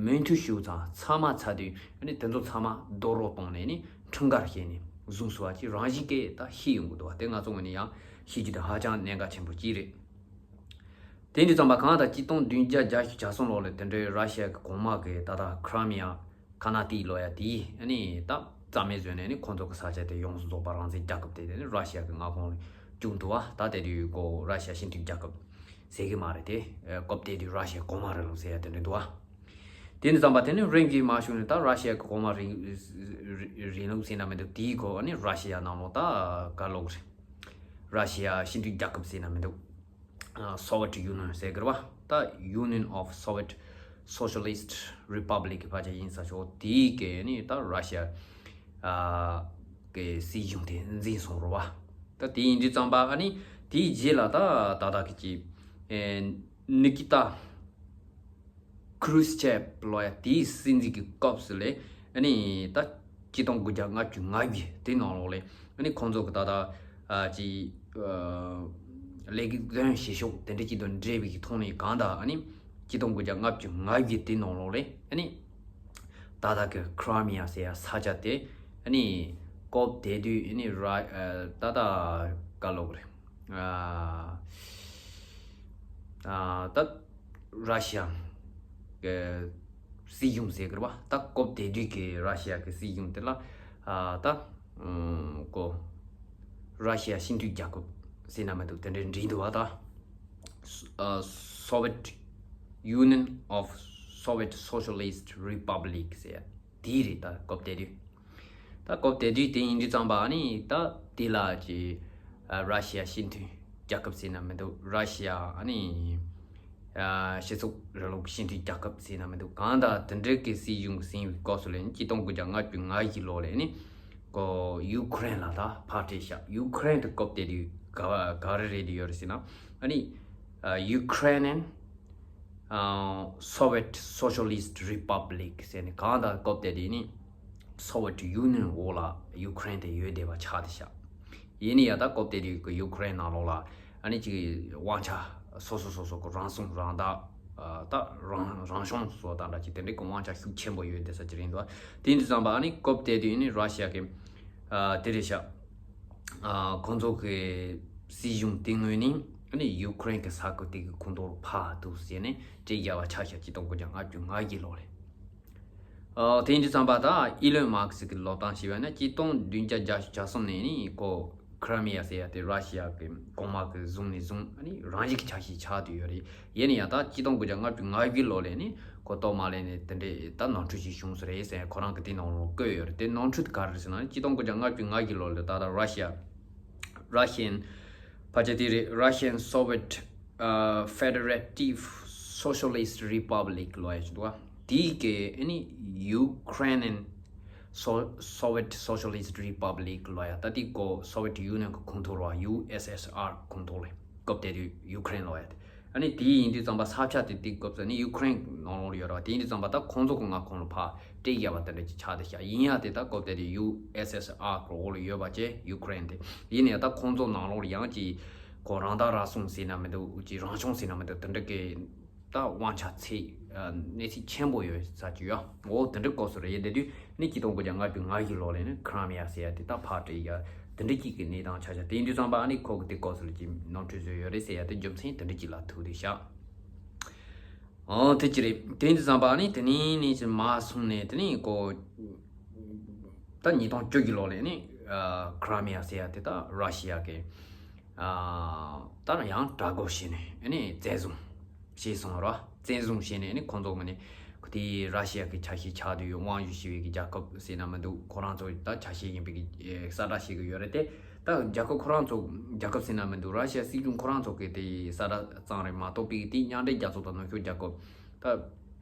མོས་མཐུན་ཞུ་ཚར། ཚང་མ་ཚར་དུས་ཨ་ནི་དེ་ཚོ་ཚང་མ་རྡོག་རོལ་བཏང་ནས་ནི་འཕྲུལ་འགལ་བྱས་ནས་བཟུང་སོང་བ་ཅིག་རང་བཞིན་གྱིས་ད་ཤེས་ཡོང་གི་འདུག་བ། དེ་ང་ཚོ་ངོས་ནས་ཡང་ཤེས་རྒྱུ་དེ་ཧ་ཅང་གནད་འགག་ཆེན་པོ་ཅིག་རེད། དེ་འདི་ཙམ་པ་གང་ལྟར་གཅིག་སྟོང་བདུན་བརྒྱ་བརྒྱད་ཅུ་གྱ་གསུམ་ལོ་ལ་དེ་འདྲའི་ར་ཤི་ཡ་གི་གོང་མ་གི་ད་ལྟ་ཁྲ་མི་ཡ་ཀ་ན་ཏི་ལོ་ཡ་དེ་ཨ་ནི་ད་རྩ་མེད་བཟོས་ནས་ནི་ཁོང་ཚོ་གི་ས་ཆ་དེ་ཡོངས་སུ་རྫོགས་པ་རང་བཙན་རྒྱལ་ཁབ་དེ་དེ་ནི་ར་ཤི་ཡ་གི་མངའ་ཁོངས་ལ་བཅུག་འདུག་བ། ད་དེ་དུས་གོ་ར་ཤི་ཡ་སྤྱི་མཐུན་རྒྱལ་ཁབ་ཟེར་གི་མ་རེད་དེ། སྐབས་དེ་དུས་ར་ཤི་ཡ་གོང་མ་རིང་ལུགས་ཟེར་ཡ་དེ་འདྲ་འདུག་བ། དེ་ནི་ཙམ་པ་དེ་ནི་རིང་གི་མ་བྱུང་ནས་ད་ར་ཤི་ཡ་གི་གོང་མ་རིང་རིང་ལུགས་ཟེར་ན་མི་འདུག། དེའི་གོ་ཨ་ནི་ར་ཤི་ཡ་ནང་ལོགས་ད་ག་ལོག་རེད། ར་ཤི་ཡ་སྤྱི་མཐུན་རྒྱལ་ཁབ་ཟེར་ན་མི་འདུག། Soviet Union ཟེར་གི་རེད་བ། ད་Union of Soviet Socialist Republic ཕལ་ཆེར་ཡིན་ས་ཆོག། དེའི་གི་ནི་ད་ར་ཤི་ཡ་གི་སྲིད་གཞུང་དེ་འཛིན་སོང་རེད་བ། ད་དེ་ཡིན་དུས་ཙམ་པ་ཨ་ནི་དེའི་རྗེས་ལ་ད་ད་ལྟ་གི་ཅི་ནི་ཀི་ཏ་ཁུ་རུ་ཤ་ཆེབ་ལོ་ཡ་དེའི་སྲིད་འཛིན་གྱི་སྐབས་སུ་ལས་ཨ་ནི་ད་གཅིག་སྟོང་དགུ་བརྒྱ་ལྔ་བཅུ་ང་བརྒྱད་དེ་ནང་ལོགས་ལས་ཨ་ནི་ཁོང་ཚོ་གི་ད་ལྟ་ཨ་ཅི་ཨ་ལས་ཀའི་དོན་བྱེད་ཕྱོགས་དེ་འདྲ་ཅིག་དང་འབྲེལ་བའི་གི་ཐོག་ནས་གང་ལྟར་ཨ་ནི་གཅིག་སྟོང་དགུ་བརྒྱ་ལྔ་བཅུ་ང་བརྒྱད་དེ་ནང་ལོགས་ལས་ཨ་ནི་ད་ལྟ་གི་ཁྲ་མི་ཡ་ཟེར་ཡ་ས་ཆ་དེ་ཨ་ནི་སྐབས་དེ་དུས་ཨ་ནི་ར་ཨ་ད་ལྟ་ག་ལབ་དགོས་རེད། ཨ་ཨ་ད་ར་ཤི་ཡ་གི་སྲིད་གཞུང་ཟེར་གི་རེད་བ། ད་སྐབས་དེ་དུས་ཀྱི་ར་ཤི་ཡ་གི་སྲིད་གཞུང་དེ་ལ་ཨ་ད་ཨུམ་ཀོ་ར་ཤི་ཡ་སྤྱི་མཐུན་རྒྱལ་ཁབ་ཟེར་ན་མི་འདུག། དེ་འདྲའི་འབྲི་འདུག་བ། ད་ཨ་Soviet Union of Soviet Socialist Republic ཟེར་ཡ་དེ་རེད། ད་སྐབས་དེ་དུས། ད་སྐབས་དེ་དུས་དེ་ཡིན་དུས་ཙམ་པ་ཨ་ནི་ད་དེ་ལ་ཅི་ཨ་ར་ཤི་ཡ་སྤྱི་མཐུན་རྒྱལ་ཁབ་ཟེར་ན་མི་འདུག། ར་ཤི་ཡ་ཨ་ནི་ཨ་སྤྱི་ཚོགས་རིང་ལུགས་སྤྱི་མཐུན་རྒྱལ་ཁབ་ཟེར་ན་མི་འདུག། གང་ལྟར་དེ་འདྲའི་གི་སྲིད་གཞུང་ཟིན་པའི་སྐབས་སུ་ལ་ནི་གཅིག་སྟོང་དགུ་བརྒྱ་ལྔ་བཅུ་ང་བཞི་ལོ་ལ་ནི་ཀོ་ཡུ་ཁུ་རེན་ལ་ད་ཕར་སྤྲད་ཤག། ཡུ་ཁུ་རེན་དེ་སྐབས་དེ་དུས་ག་ག་རེ་རེད་ཡོད་རེད་ཟེར་ན་ཨ་ནི་ཨ་Ukrainian Soviet Socialist Republic ཟེར་ནས་གང་ལྟར་སྐབས་དེ་དུས་ནི་Soviet Union འོག་ལ་ཡུ་ཁུ་རེན་དེ་ཡོད་བསྡད་པ་ཆགས་བསྡད་ཤག་ཡིན་ནའི་ཡང་ད་སྐབས་དེ་དུས་ཀྱི་ཡུ་ཁུ་རེན་ནང་ལོགས་ལ་ཨ་ནི་ཅིག་དབང་ཆ་སོ་སོ་སོ་སོ་གི་རང་སྲུང་རང་བདག་ད་རང་རང་སྐྱོང་སོགས་དང་འདྲ་ཅིག་དེ་འདྲའི་གི་དབང་ཆ་ཤུགས་ཆེན་པོ་ཡོད་བསྡད་ས་ཅིག་རེད་འདུག་དེ་འདྲ་ཙམ་པ་ཨ་ནི་སྐབས་དེ་དུས་ནི་ར་ཤི་ཡ་གི་དེ་རེད་ཤག་ཁོང་ཚོ་གི་སྲིད་གཞུང་དེ་ངོས་ནས་ཨ་ནི་ཡུ་ཁུ་རེན་གི་ས་ཁུལ་དེ་གི་ཁོངས་གཏོགས་ལ་ཕར་འདུག་ཟེར་ནས་བྲིས་བཞག་པ་ཆ་བཞག་གཅིག་སྟོང་དགུ་བརྒྱ་ལྔ་བཅུ་ང་བཞི་ལོ་རེད། ཨོ་དེ་ཡིན་དུས་ཙམ་པ་ད་ཨི་ལོན་མཱ་སི་ཀི་ལོ་སྟངས་བྱས་པ་ན་གཅིག་སྟོང་བདུན་བརྒྱ་བརྒྱད་ཅུ་གྱ་གསུམ་ནས་ནི་ཁོ་ཁི་རི་མི་ཡ་ཟེར་ཡ་དེ་ར་ཤི་ཡ་གི་གོང་མ་གི་བཟུང་ནས་བཟུང་ཨ་ནི་རང་བཞིན་གྱི་ཆ་ཤས་ཆགས་བསྡད་ཡོད་རེད། ཡིན་ན་ཡང་ད་གཅིག་སྟོང་དགུ་བརྒྱ་ལྔ་བཅུ་ང་བཞི་ལོ་ལ་ནི་ཁོ་ཏོག་མ་ལེ་ནས་དེ་འདྲའི་ད་ནོར་འཁྲུལ་ཞིག་བྱུང་སོང་རེད་ཟེར་ཁོ་རང་གི་དེ་ནང་ལོགས་བཀོད་ཡོད་རེད། དེ་ནོར་འཁྲུལ་དེ་ག་རེ་རེད་ཟེར་ན་གཅིག་སྟོང་དགུ་བརྒྱ་ལྔ་བཅུ་ང་བཞི་ལོ་ལ་ད་ལྟ་ར་ཤི་ཡ་Russian ཕལ་ཆེར་དེ་རེད། Russian Soviet Federative Socialist Republic ལོ་ཡ་ཞིག་འདུག་བ། དེའི་གི་ཨ་ནི་Ukrainian So- Soviet Socialist Republic ལོ་ཡ་ད་དེ་གོ་Soviet Union གི་ཁོངས་གཏོགས་ར། ཡུ་ཨེས་ཨེས་ཨར་ཁོངས་གཏོགས་ལ་སྐབས་དེ་དུས་ཡུ་ཁུ་རེན་ལོ་ཡ་དེ། ཨ་ནི་དེ་ཡིན་དུས་ཙམ་པ་ས་ཆ་དེ་དེ་སྐབས་སུ་ནི་ཡུ་ཁུ་རེན་ནང་ལོགས་ལ་ཡོད་ར། དེ་ཡིན་དུས་ཙམ་པ་ད་ཁོང་ཚོ་གི་མངའ་ཁོངས་ལ་ཕར་སྤྲད་ཡ་བ་དེ་འདྲ་ཅིག་ཆགས་བསྡད་ཤག་ཡིན་ཡ་དེ་ད་སྐབས་དེ་དུས་ཡུ་ཨེས་ཨེས་ཨར་གི་འོག་ལ་ཡོད་པ་བཅས་ཡུ་ཁུ་རེན་དེ་ཡིན་ནའི་ད་ཁོང་ཚོ་ནང་ལོགས་ལ་ཡང་ཅིག་ཁོ་རང་བདག་རང་སྲུང་ཟེར་ན་མི་འདུག་ཅིག་རང་སྐྱོང་ཟེར་ན་མི་འདུག་དེ་འདྲ་གི་ད་དབང་ཆ་ཚད་གནས་ཚད་ཆེན་པོ་ཡོད་ས་ཅིག་ཡོད། འོ་དེ་འདྲ་སྐབས་སུ་རེད། ཡིན་དེ་དུས་ནི་གཅིག་སྟོང་དགུ་བརྒྱ་ལྔ་བཅུ་ང་བཞི་ལོ་ལ་ནི་ཁི་རི་མི་ཡ་ཟེར་ཡ་དེ་ད་ཕར་སྤྲད་ཡ་དེ་འདྲ་གཅིག་གི་གནས་སྟངས་ཆགས་ཆགས། དེ་ཡིན་དུས་ཙམ་པ་ཨ་ནི་ཁོ་གི་དེ་སྐབས་སུ་ལ་ཅིག་ནོར་འཁྲུལ་བཟོས་ཡོད་རེད་ཟེར་ཡ་དེ་རྒྱུ་མཚན་དེ་འདྲ་གཅིག་ལ་ཐུག་དེ་ཤག་འོ་དེ་ཅི་རེད། དེ་ཡིན་དུས་ཙམ་པ་ཨ་ནི་དེ་ནས་ནི་ཅིག་མར་སོང་ནས་དེ་ནས་ཁོ་ད་ཉིས་སྟོང་བཅུ་བཞི་ལོ་ལ་ནི་ཁི་རི་མི་ཡ་ཟེར་ཡ་དེ་ད་ར་ཤི་ཡ་གི་ད་ཡང་དྲག་རྒོལ་བྱས་ནས་ཨ་ནི་བཙན་བཟུང་བྱས་སོང་ར། བཙན་བཟུང་བྱས་ནས་ཨ་ནི་ཁོང་ཚོ་ངོས་ནས་དེ་ར་ཤི་ཡ་གི་ཆ་ཤས་ཆགས་བསྡད་ཡོད། དབང་ཞུ་བྱས་པའི་གི་རྒྱལ་ཁབ་ཟེར་ན་མི་འདུག་ཁོ་རང་ཚོ་ད་ཆ་ཤས་ཡིན་པའི་གི་གསལ་བསྒྲགས་བྱེད་གི་ཡོད་རེད་དེ། ད་རྒྱལ་ཁབ་ཁོ་རང་ཚོ་རྒྱལ་ཁབ་ཟེར་ན་མི་འདུག་ར་ཤི་ཡ་སྲིད་གཞུང་ཁོ་རང་ཚོ་གི་དེ་གསལ་བསྒྲགས་ཙམ་རེད་མ་གཏོགས་པའི་དེ་མཉམ་འབྲེལ་རྒྱལ་ཚོགས་དང་ནུབ་ཕྱོགས་རྒྱལ་ཁབ་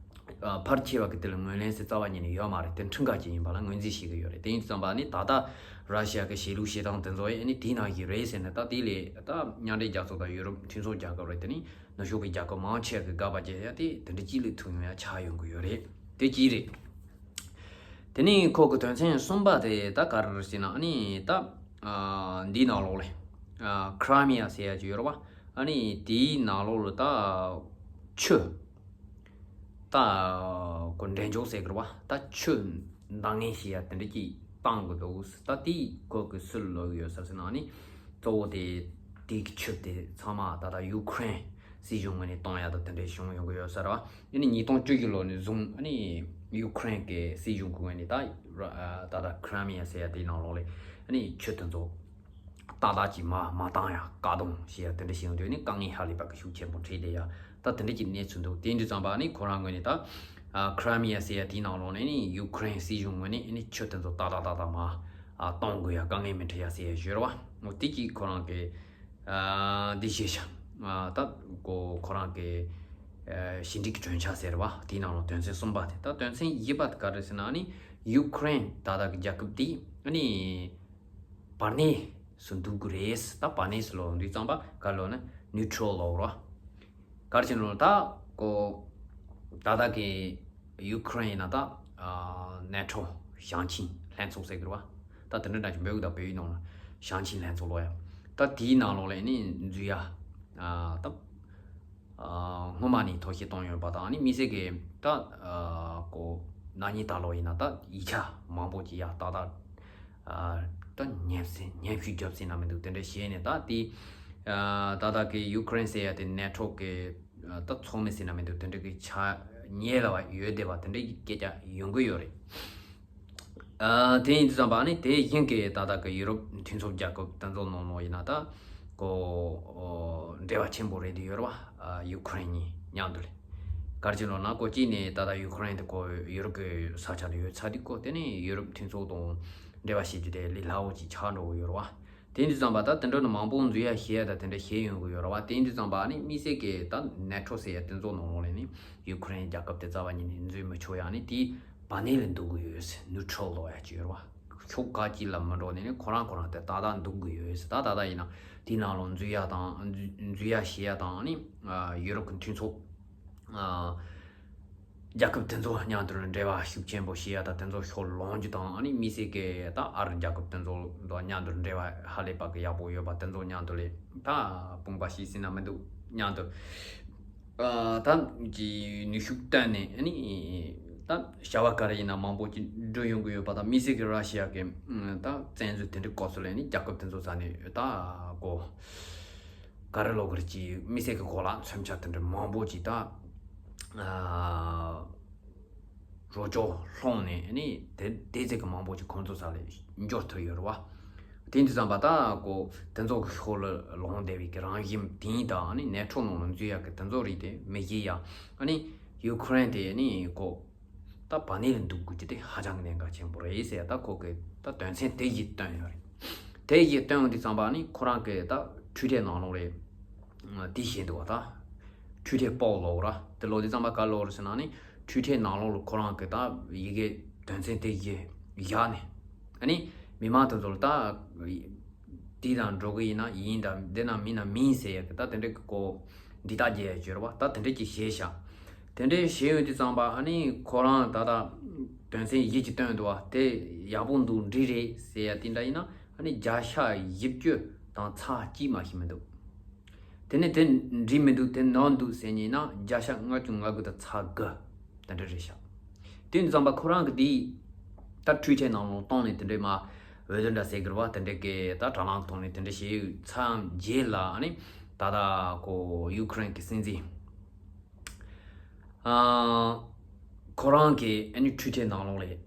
ད་ཕལ་ཆེ་བ་གི་དེ་ལ་ངོས་ལེན་ཟེར་རྩ་བ་ཉིད་ནས་ཡོད་མ་རེད། དེ་ཁྲིམས་འགལ་ཅིག་ཡིན་པ་ལ་ངོས་འཛིན་བྱེད་གི་ཡོད་རེད། དེ་ཡིན་དུས་ཙམ་པ་ནི་ད་ལྟ་ར་ཤི་ཡ་གི་བྱེད་ལུགས་བྱེད་སྟངས་དེ་ཚོ་ཨེ་ནི་དེའི་ནང་བཞིན་རེད་ཟེར་ནས་ད་དེ་ལས་ད་མཉམ་འབྲེལ་རྒྱལ་ཚོགས་དང་ཡུ་རོབ་མཐུན་ཚོགས་རྒྱལ་ཁབ་རེད། དེ་ནི་ནུབ་ཕྱོགས་ཀྱི་རྒྱལ་ཁབ་མང་ཆེ་བ་གི་དགག་པ་བྱེད་ཡ་དེ་དེ་འདྲ་གཅིག་ལས་ཐུག་ཡོང་ཡ་ཆགས་ཡོང་གི་ཡོད་རེད། དེ་གཅིག་རེད། དེ་ནས་ཁོ་གི་དོན་ཚན་གསུམ་པ་དེ་ད་ག་རེ་རེད་ཟེར་ན་ཨ་ནི་ད་འདིའི་ནང་ལོགས་ལས་ཁི་རི་མི་ཡ་ཟེར་ཡ་ཅིག་ཡོད་རེད་བ། ཨ་ནི་དེའི་ནང་ལོགས་ལ་ད་ཆུ་ད་ཁོ་འདྲེན་འཇོག་ཟེར་གི་རེད་བ། ད་ཆུ་འདང་ངེས་ཤེས་ཡ་དེ་འདྲ་ཅིག་བཏང་གི་འདུག་ད་དེ་ཁོ་གི་སུ་ལ་ལོག་གི་ཡོད་ས་ཟེར་ན་ཨ་ནི་གཙོ་བོ་དེ་དེ་གི་ཆུ་དེ་ཚང་མ་ད་ལྟ་ཡུ་ཁུ་རེན་སྲིད་གཞུང་ངོས་ནས་གཏོང་ཡ་དང་དེ་འདྲའི་བྱུང་ཡོང་གི་ཡོད་ས་རེད་བ། ཨ་ནི་ཉིས་སྟོང་བཅུ་བཞི་ལོ་ནས་བཟུང་ཨ་ནི་ཡུ་ཁུ་རེན་གི་སྲིད་གཞུང་གི་ངོས་ནས་ད་ད་ལྟ་ཁི་རི་མི་ཡ་ཟེར་ཡ་དེའི་ནང་ལོགས་ལ་ཨ་ནི་ཆུ་དེ་ཚོ་ཏག་ཏག་ཅིག་མ་མ་བཏང་ཡ་བཀག་སྡོམ་བྱེད་ཡ་དེ་འདྲ་བྱེད་ཡོང་དུས་ནི་དཀའ་ངལ་ཧ་ལས་པ་གི་ཤུགས་ཆེན་པོ་འཕྲད་བསྡད་ཡ་ད་དེ་འདྲ་ཅིག་གནས་ཚུལ་འདུག་དེ་ཡིན་དུས་ཙམ་པ་ནི་ཁོ་རང་ངོས་ནས་ད་ཁི་རི་མི་ཡ་ཟེར་ཡ་དེའི་ནང་ལོགས་ནས་ནི་ཡུ་ཁུ་རེན་སྲིད་གཞུང་ངོས་ནས་ནི་ཆུ་དེ་ཚོ་ཏག་ཏག་ཏག་ཏག་མ་གཏོང་དགོས་ཡ་དཀའ་ངལ་མི་འཕྲད་ཡ་ཟེར་ཡ་ཞུ་རེད་བ། འོ་དེ་གཅིག་ཁོ་རང་གི་འདི་བྱས་ཤག་ད་ཁོ་ཁོ་རང་གི་ཞི་འགྲིག་གི་གྲོས་འཆར་ཟེར་བ་དེའི་ནང་ལ་དོན་ཚན་གསུམ་པ་དེ། ད་དོན་ཚན་བཞི་པ་དེ་ག་རེ་ཟེར་ན་ཨ་ནི་ཡུ་ཁུ་རེན་ད་ལྟ་གི་རྒྱལ་ཁབ་དེ་ཨ་ནི་བར་གནས་སུ་འདུག་གི་རེད། ད་བར་གནས་སུ་ལོག་འདུག་ཙམ་པ་ག་ལོ་ན་ནིའུ་ཊྲལ་ལོག་རོ། ག་རེ་བྱས་ནོ་ད་ཁོ་ད་ལྟ་གི་ཡུ་ཁུ་རེན་ཡིན་ན་ད་ནེ་ཊོ་ཞིང་ཆེན་ལྷན་ཚོགས་ཟེར་གི་རེད་བ། ད་དེ་འདྲ་འདྲ་ཞིག་འབོད་གི་ད་བོད་ཡིག་ནང་ལ་ཞིང་ཆེན་ལྷན་ཚོགས་ལོ་ཡ། ད་དེའི་ནང་ལོགས་ལ་ནི་འཛུལ་ཡ་ད་སྔོན་མ་ནས་ཐོ་བཤད་བཏང་ཡོད་པ་དང་ནི་དམིགས་བསལ་གི་ད་ཁོ་ན་ནིང་ད་ལོ་ཡིན་ན་ད་ཡིག་ཆ་མང་པོ་ཅིག་ཡ་ཏག་ཏག་ད་ཉམས་སེ་ཉམས་ཞིབ་རྒྱབ་སྲིད་ན་མི་འདུག་དེ་འདྲ་བྱས་ནས་ད་དེ་ད་ལྟ་གི་ཡུ་ཁུ་རེན་ཟེར་ཡ་དེ་ནེ་ཊོ་གི་ད་ཚོགས་མི་ཟེར་ན་མི་འདུག་དེ་འདྲ་གི་ཆ་ཉེ་ལ་བ་ཡོད་བསྡད་པ་དེ་འདྲ་གི་སྐད་ཆ་ཡོང་གི་ཡོད་རེད། དེ་ཡིན་དུས་ཙམ་པ་ནི་དེ་བཞིན་གི་ད་ལྟ་གི་ཡུ་རོབ་མཐུན་ཚོགས་རྒྱལ་ཁབ་དེ་ཚོ་ནང་ལོགས་ཡིན་ན་ད་ཁོ་འབྲེལ་བ་ཆེན་པོ་རེད་དེ་ཡོད་རེད་བ། ཡུ་ཁུ་རེན་གཉིས་མཉམ་དུ་ལས། ག་རེ་བྱས་ནོ་ན་ཁོ་གཅིག་ནས་ད་ལྟ་ཡུ་ཁུ་རེན་དེ་ཁོ་ཡུ་རོབ་གི་ས་ཆ་ལ་ཡོད་ཚར་དུས་ཁོ་དེ་ནས་ཡུ་རོབ་མཐུན་ཚོགས་དང་འབྲེལ་བ་བྱེད་རྒྱུ་དེ་ལས་སླ་བོ་ཅིག་ཆགས་འགྲོ་གི་ཡོད་རེད་བ། དེ་འདྲ་ཙམ་པ་ད་དེ་འདྲ་ནི་མང་པོ་འཛུལ་ཡ་ཤེས་ཡ་ད་དེ་འདྲ་ཤེས་ཡོང་གི་ཡོད་རེད་བ། དེ་འདྲ་ཙམ་པ་ནི་དམིགས་བསལ་གི་ད་ནེ་ཊོ་ཟེར་ཡ་དེ་ཚོ་ནང་ལོགས་ལ་ནི་ཡུ་ཁུ་རེན་རྒྱལ་ཁབ་དེ་རྩ་བ་ཉིད་ནས་འཛུལ་མི་ཆོག་ཡ་ནི་དེ་བར་གནས་ལ་འདུག་གི་ཡོད་ཟེར། ནིའུ་ཊྲལ་ལོག་ཡ་ཅིག་ཡོད་རེད་བ། ཕྱོགས་ག་ཅིག་ལ་མི་འགྲོ་ནས་ནི་ཁོ་རང་ཁོ་རང་དེ་ཏག་ཏག་འདུག་གི་ཡོད་ཟེར། ད་ད་ལྟ་ཡིན་ན་དེའི་ནང་ལོགས་འཛུལ་ཡ་དང་འཛུལ་འཛུལ་ཡ་ཤེས་ཡ་དང་ནི་ཡུ་རོབ་ཀྱི་མཐུན་ཚོགས་ ཨ། རྒྱལ་ཁབ་དེ་ཚོ་མཉམ་དུ་འབྲེལ་བ་ཤུགས་ཆེན་པོ་བྱེད་ཡ་དང་། དེ་ཚོ་ཕྱོགས་ལོག་རྒྱུ་དང་། ཨ་ནི་དམིགས་བསལ་གྱི་ད་ཨ་རི་རྒྱལ་ཁབ་དེ་ཚོ་དང་མཉམ་དུ་འབྲེལ་བ་ཧ་ལས་པ་གི་ཡག་པོ་ཡོད་པ་དེ་ཚོ་མཉམ་དུ་ལས་ད་དཔུང་པ་བྱས་ཟེར་ན་མི་འདུག་མཉམ་དུ། ཨ། ད་ཀྱི་ནུས་ཤུགས་བཏོན་ནས། ཨ་ནི་ད་བྱ་བ་ག་རེ་ཡིན་ན་མང་པོ་ཅིག་འགྲོ་ཡོང་གི་ཡོད་པ་དང་། དམིགས་བསལ་གྱི་ར་ཤི་ཡ་གི་ད་བཙན་འཛུལ་དེ་འདྲའི་སྐབས་སུ་ལས་ནི་རྒྱལ་ཁབ་དེ་ཚོ་ས་ནས་ད་གོ་ག་རེ་ལོ་གར་གྱི་དམིགས་བསལ་གྱི་གོ་ལ་མཚོན་ཆ་དེ་འདྲ་མང་པོ་ཅིག་ད། ཨ། རོ་ཅོག་སློང་ནས་ནི་དེ་དེ་ཚིག་གི་མང་པོ་ཅིག་ཁོང་ཚོ་ས་ལས་འབྱོར་ཐུབ་ཡོད་རེད་བ། དེ་འདི་ཙམ་པ་ད་གོ་དེ་ཚོ་གི་ཤོག་ལ་ལོང་བསྡད་པའི་གི་རང་བཞིན་དེ་དང་། ནི་ནེ་ཊོ་ནང་ལ་འཛུལ་ཡག་གི་དེ་ཚོ་རིགས་དེ་མི་བྱེད་ཡ། ཨ་ནི་ཡུ་ཁུ་རེན་དེ་ནི་གོ་ད་བ་ནི་ལ་འདུག་དགོས་ཀྱི་དེ་ཧ་ཅང་གི་གནད་འགག་ཆེན་པོ་རེད་ཟེར། ད་ཁོ་གི་ད་དོན་ཚན་དེ་བཞིན་བཏོན་ཡོད་རེད། དེ་བཞིན་བཏོན་འདི་ཙམ་པ་ནི་ཁོ་རང་གི་ད་འཕྲུལ་ཆས་ནང་ལོགས་རེད། དེ་བཤད་འདུག་བ། ད་འཕྲུལ་ཆས་པོ་ལོག་ར། དེ་ལོག་དུས་ཙམ་པ་ག་ལོག་ར་ཟེར་ན་ནི། འཕྲུལ་ཆས་ནང་ལོགས་ལ་ཁོ་རང་གི་ད་ཡི་གེ་དོན་ཚན་དེ་བཞིན་བཞག་ནས། ཨ་ནི་མི་མང་དེ་ཚོ་ལ་ད་དེ་དང་འགྲོ་གི་ཡིན་ན་ཡིན། ད་འདི་ན་མིན་ན་མིན་ཟེར་ཡ་གི་ད་དེ་འདྲ་གི་གོ་འདི་ད་རྒྱལ་ཡ་བྱོས་ར་བ། ད་དེ་འདྲ་ཅིག་བྱས་ཤག་དེ་འདྲ་བྱས་ཡོང་དུས་ཙམ་པ་ཨ་ནི་ཁོ་རང་ད་ད་དོན་ཚན་བཞི་ཅིག་བཏོན་འདུག་བ། དེ་ཡག་པོ་འདུག་འགྲིག་རེད་ཟེར་ཡ་དེ་འདྲ་ཡིན་ན། ཨ་ནི་བརྒྱ་ཆ་བཞི་བཅུ་དང་ཚེག་གཅིག་མ་ཞིག་མི་འདུག་དེ་ནས་དེ་འགྲིག་མི་འདུག་དེ་ནོར་འདུག་ཟེར་ཉིན་ན་བརྒྱ་ཆ་ལྔ་བཅུ་ང་དགུ་དང་ཚེག་དགུ་དེ་འདྲ་རེད་ཤག་དེ་ཙམ་པ་ཁོ་རང་གི་དེ་ད་འཕྲུལ་ཆས་ནང་ལོགས་བཏང་ནས་དེ་འདྲས་མ་འོས་བསྡུ་འདྲ་ཟེར་གི་རེད་བ། དེ་འདྲས་ཀྱི་ད་དྲ་ལམ་ཐོག་ནས་དེ་འདྲས་བྱས་ཚར་རྗེས་ལ། ཨ་ནི་ད་ལྟ་ཁོ་ཡུ་ཁུ་རེན་གྱི་སྲིད་འཛིན། ཨ། ཁོ་རང་གི་ཨ་ནི་འཕྲུལ་ཆས་ནང་ལོགས་ལས་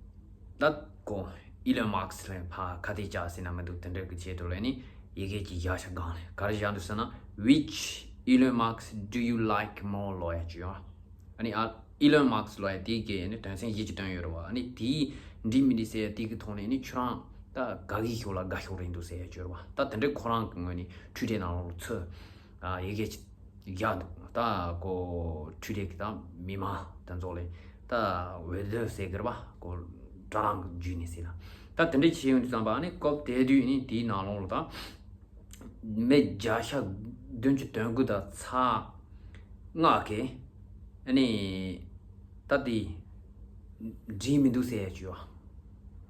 ད་ཁོ་ཨི་ལོན་མཱ་སི་ལ་ཕར་ཁ་གཏད་བཅག་ཟེར་ན་མི་འདུག་དེ་འདྲ་གི་ཆེད་དུ་ལས་ནི་ཡི་གེ་ཅིག་བཞག་ཤག་སྒང་ལས་ག་རེ་བཞག་འདུག་ཟེར་ན། Which Elon Musk do you like more? ལབ་ཡ་ཅིག་ཡོད། ཨ་ནི་ཨ་ཨི་ལོན་མཱ་སི་ལབ་ཡ་དེ་གི་ཨ་ནི་དོན་ཚན་བཞི་ཅིག་བཏོན་ཡོད་རེད་བ། ཨ་ནི་དེ་འགྲིག་མི་འགྲིག་ཟེར་ཡ་དེ་གི་ཐོག་ནས་ནི་ཁྱོད་རང་ད་དགའ་གི་ཤོག་ལ་དགའ་ཤོག་རེད་འདུག་ཟེར་ཡ་ཅིག་ཡོད་རེད་བ། ད་དེ་འདྲ་ཁོ་རང་གི་ངོས་ནས་འཕྲུལ་ཆས་ནང་ལོགས་ཚུར་ཡི་གེ་ཅིག་བཞག་འདུག་ད་ཁོ་འཕྲུལ་ཆས་ཀྱི་ད་མི་མང་དེ་ཚོ་ལས་ད་འོས་བསྡུ་ཟེར་གི་རེད་བ། ཁོ་དྲ་ལམ་གི་བརྒྱུད་ནས་ཟེར་ན། ད་དེ་འདྲ་བྱས་ཡོང་དུས་ཙམ་པ་ཨ་ནི་སྐབས་དེ་དུས་ནི་དེའི་ནང་ལོགས་ལ་ད་མི་བརྒྱ་ཆ་བདུན་ཅུ་དོན་དགུ་དང་ཚེག་ལྔ་གིས་ཨ་ནི་ད་དེ་འགྲིག་མི་འདུག་ཟེར་ཡ་ཅིག་ཡོད།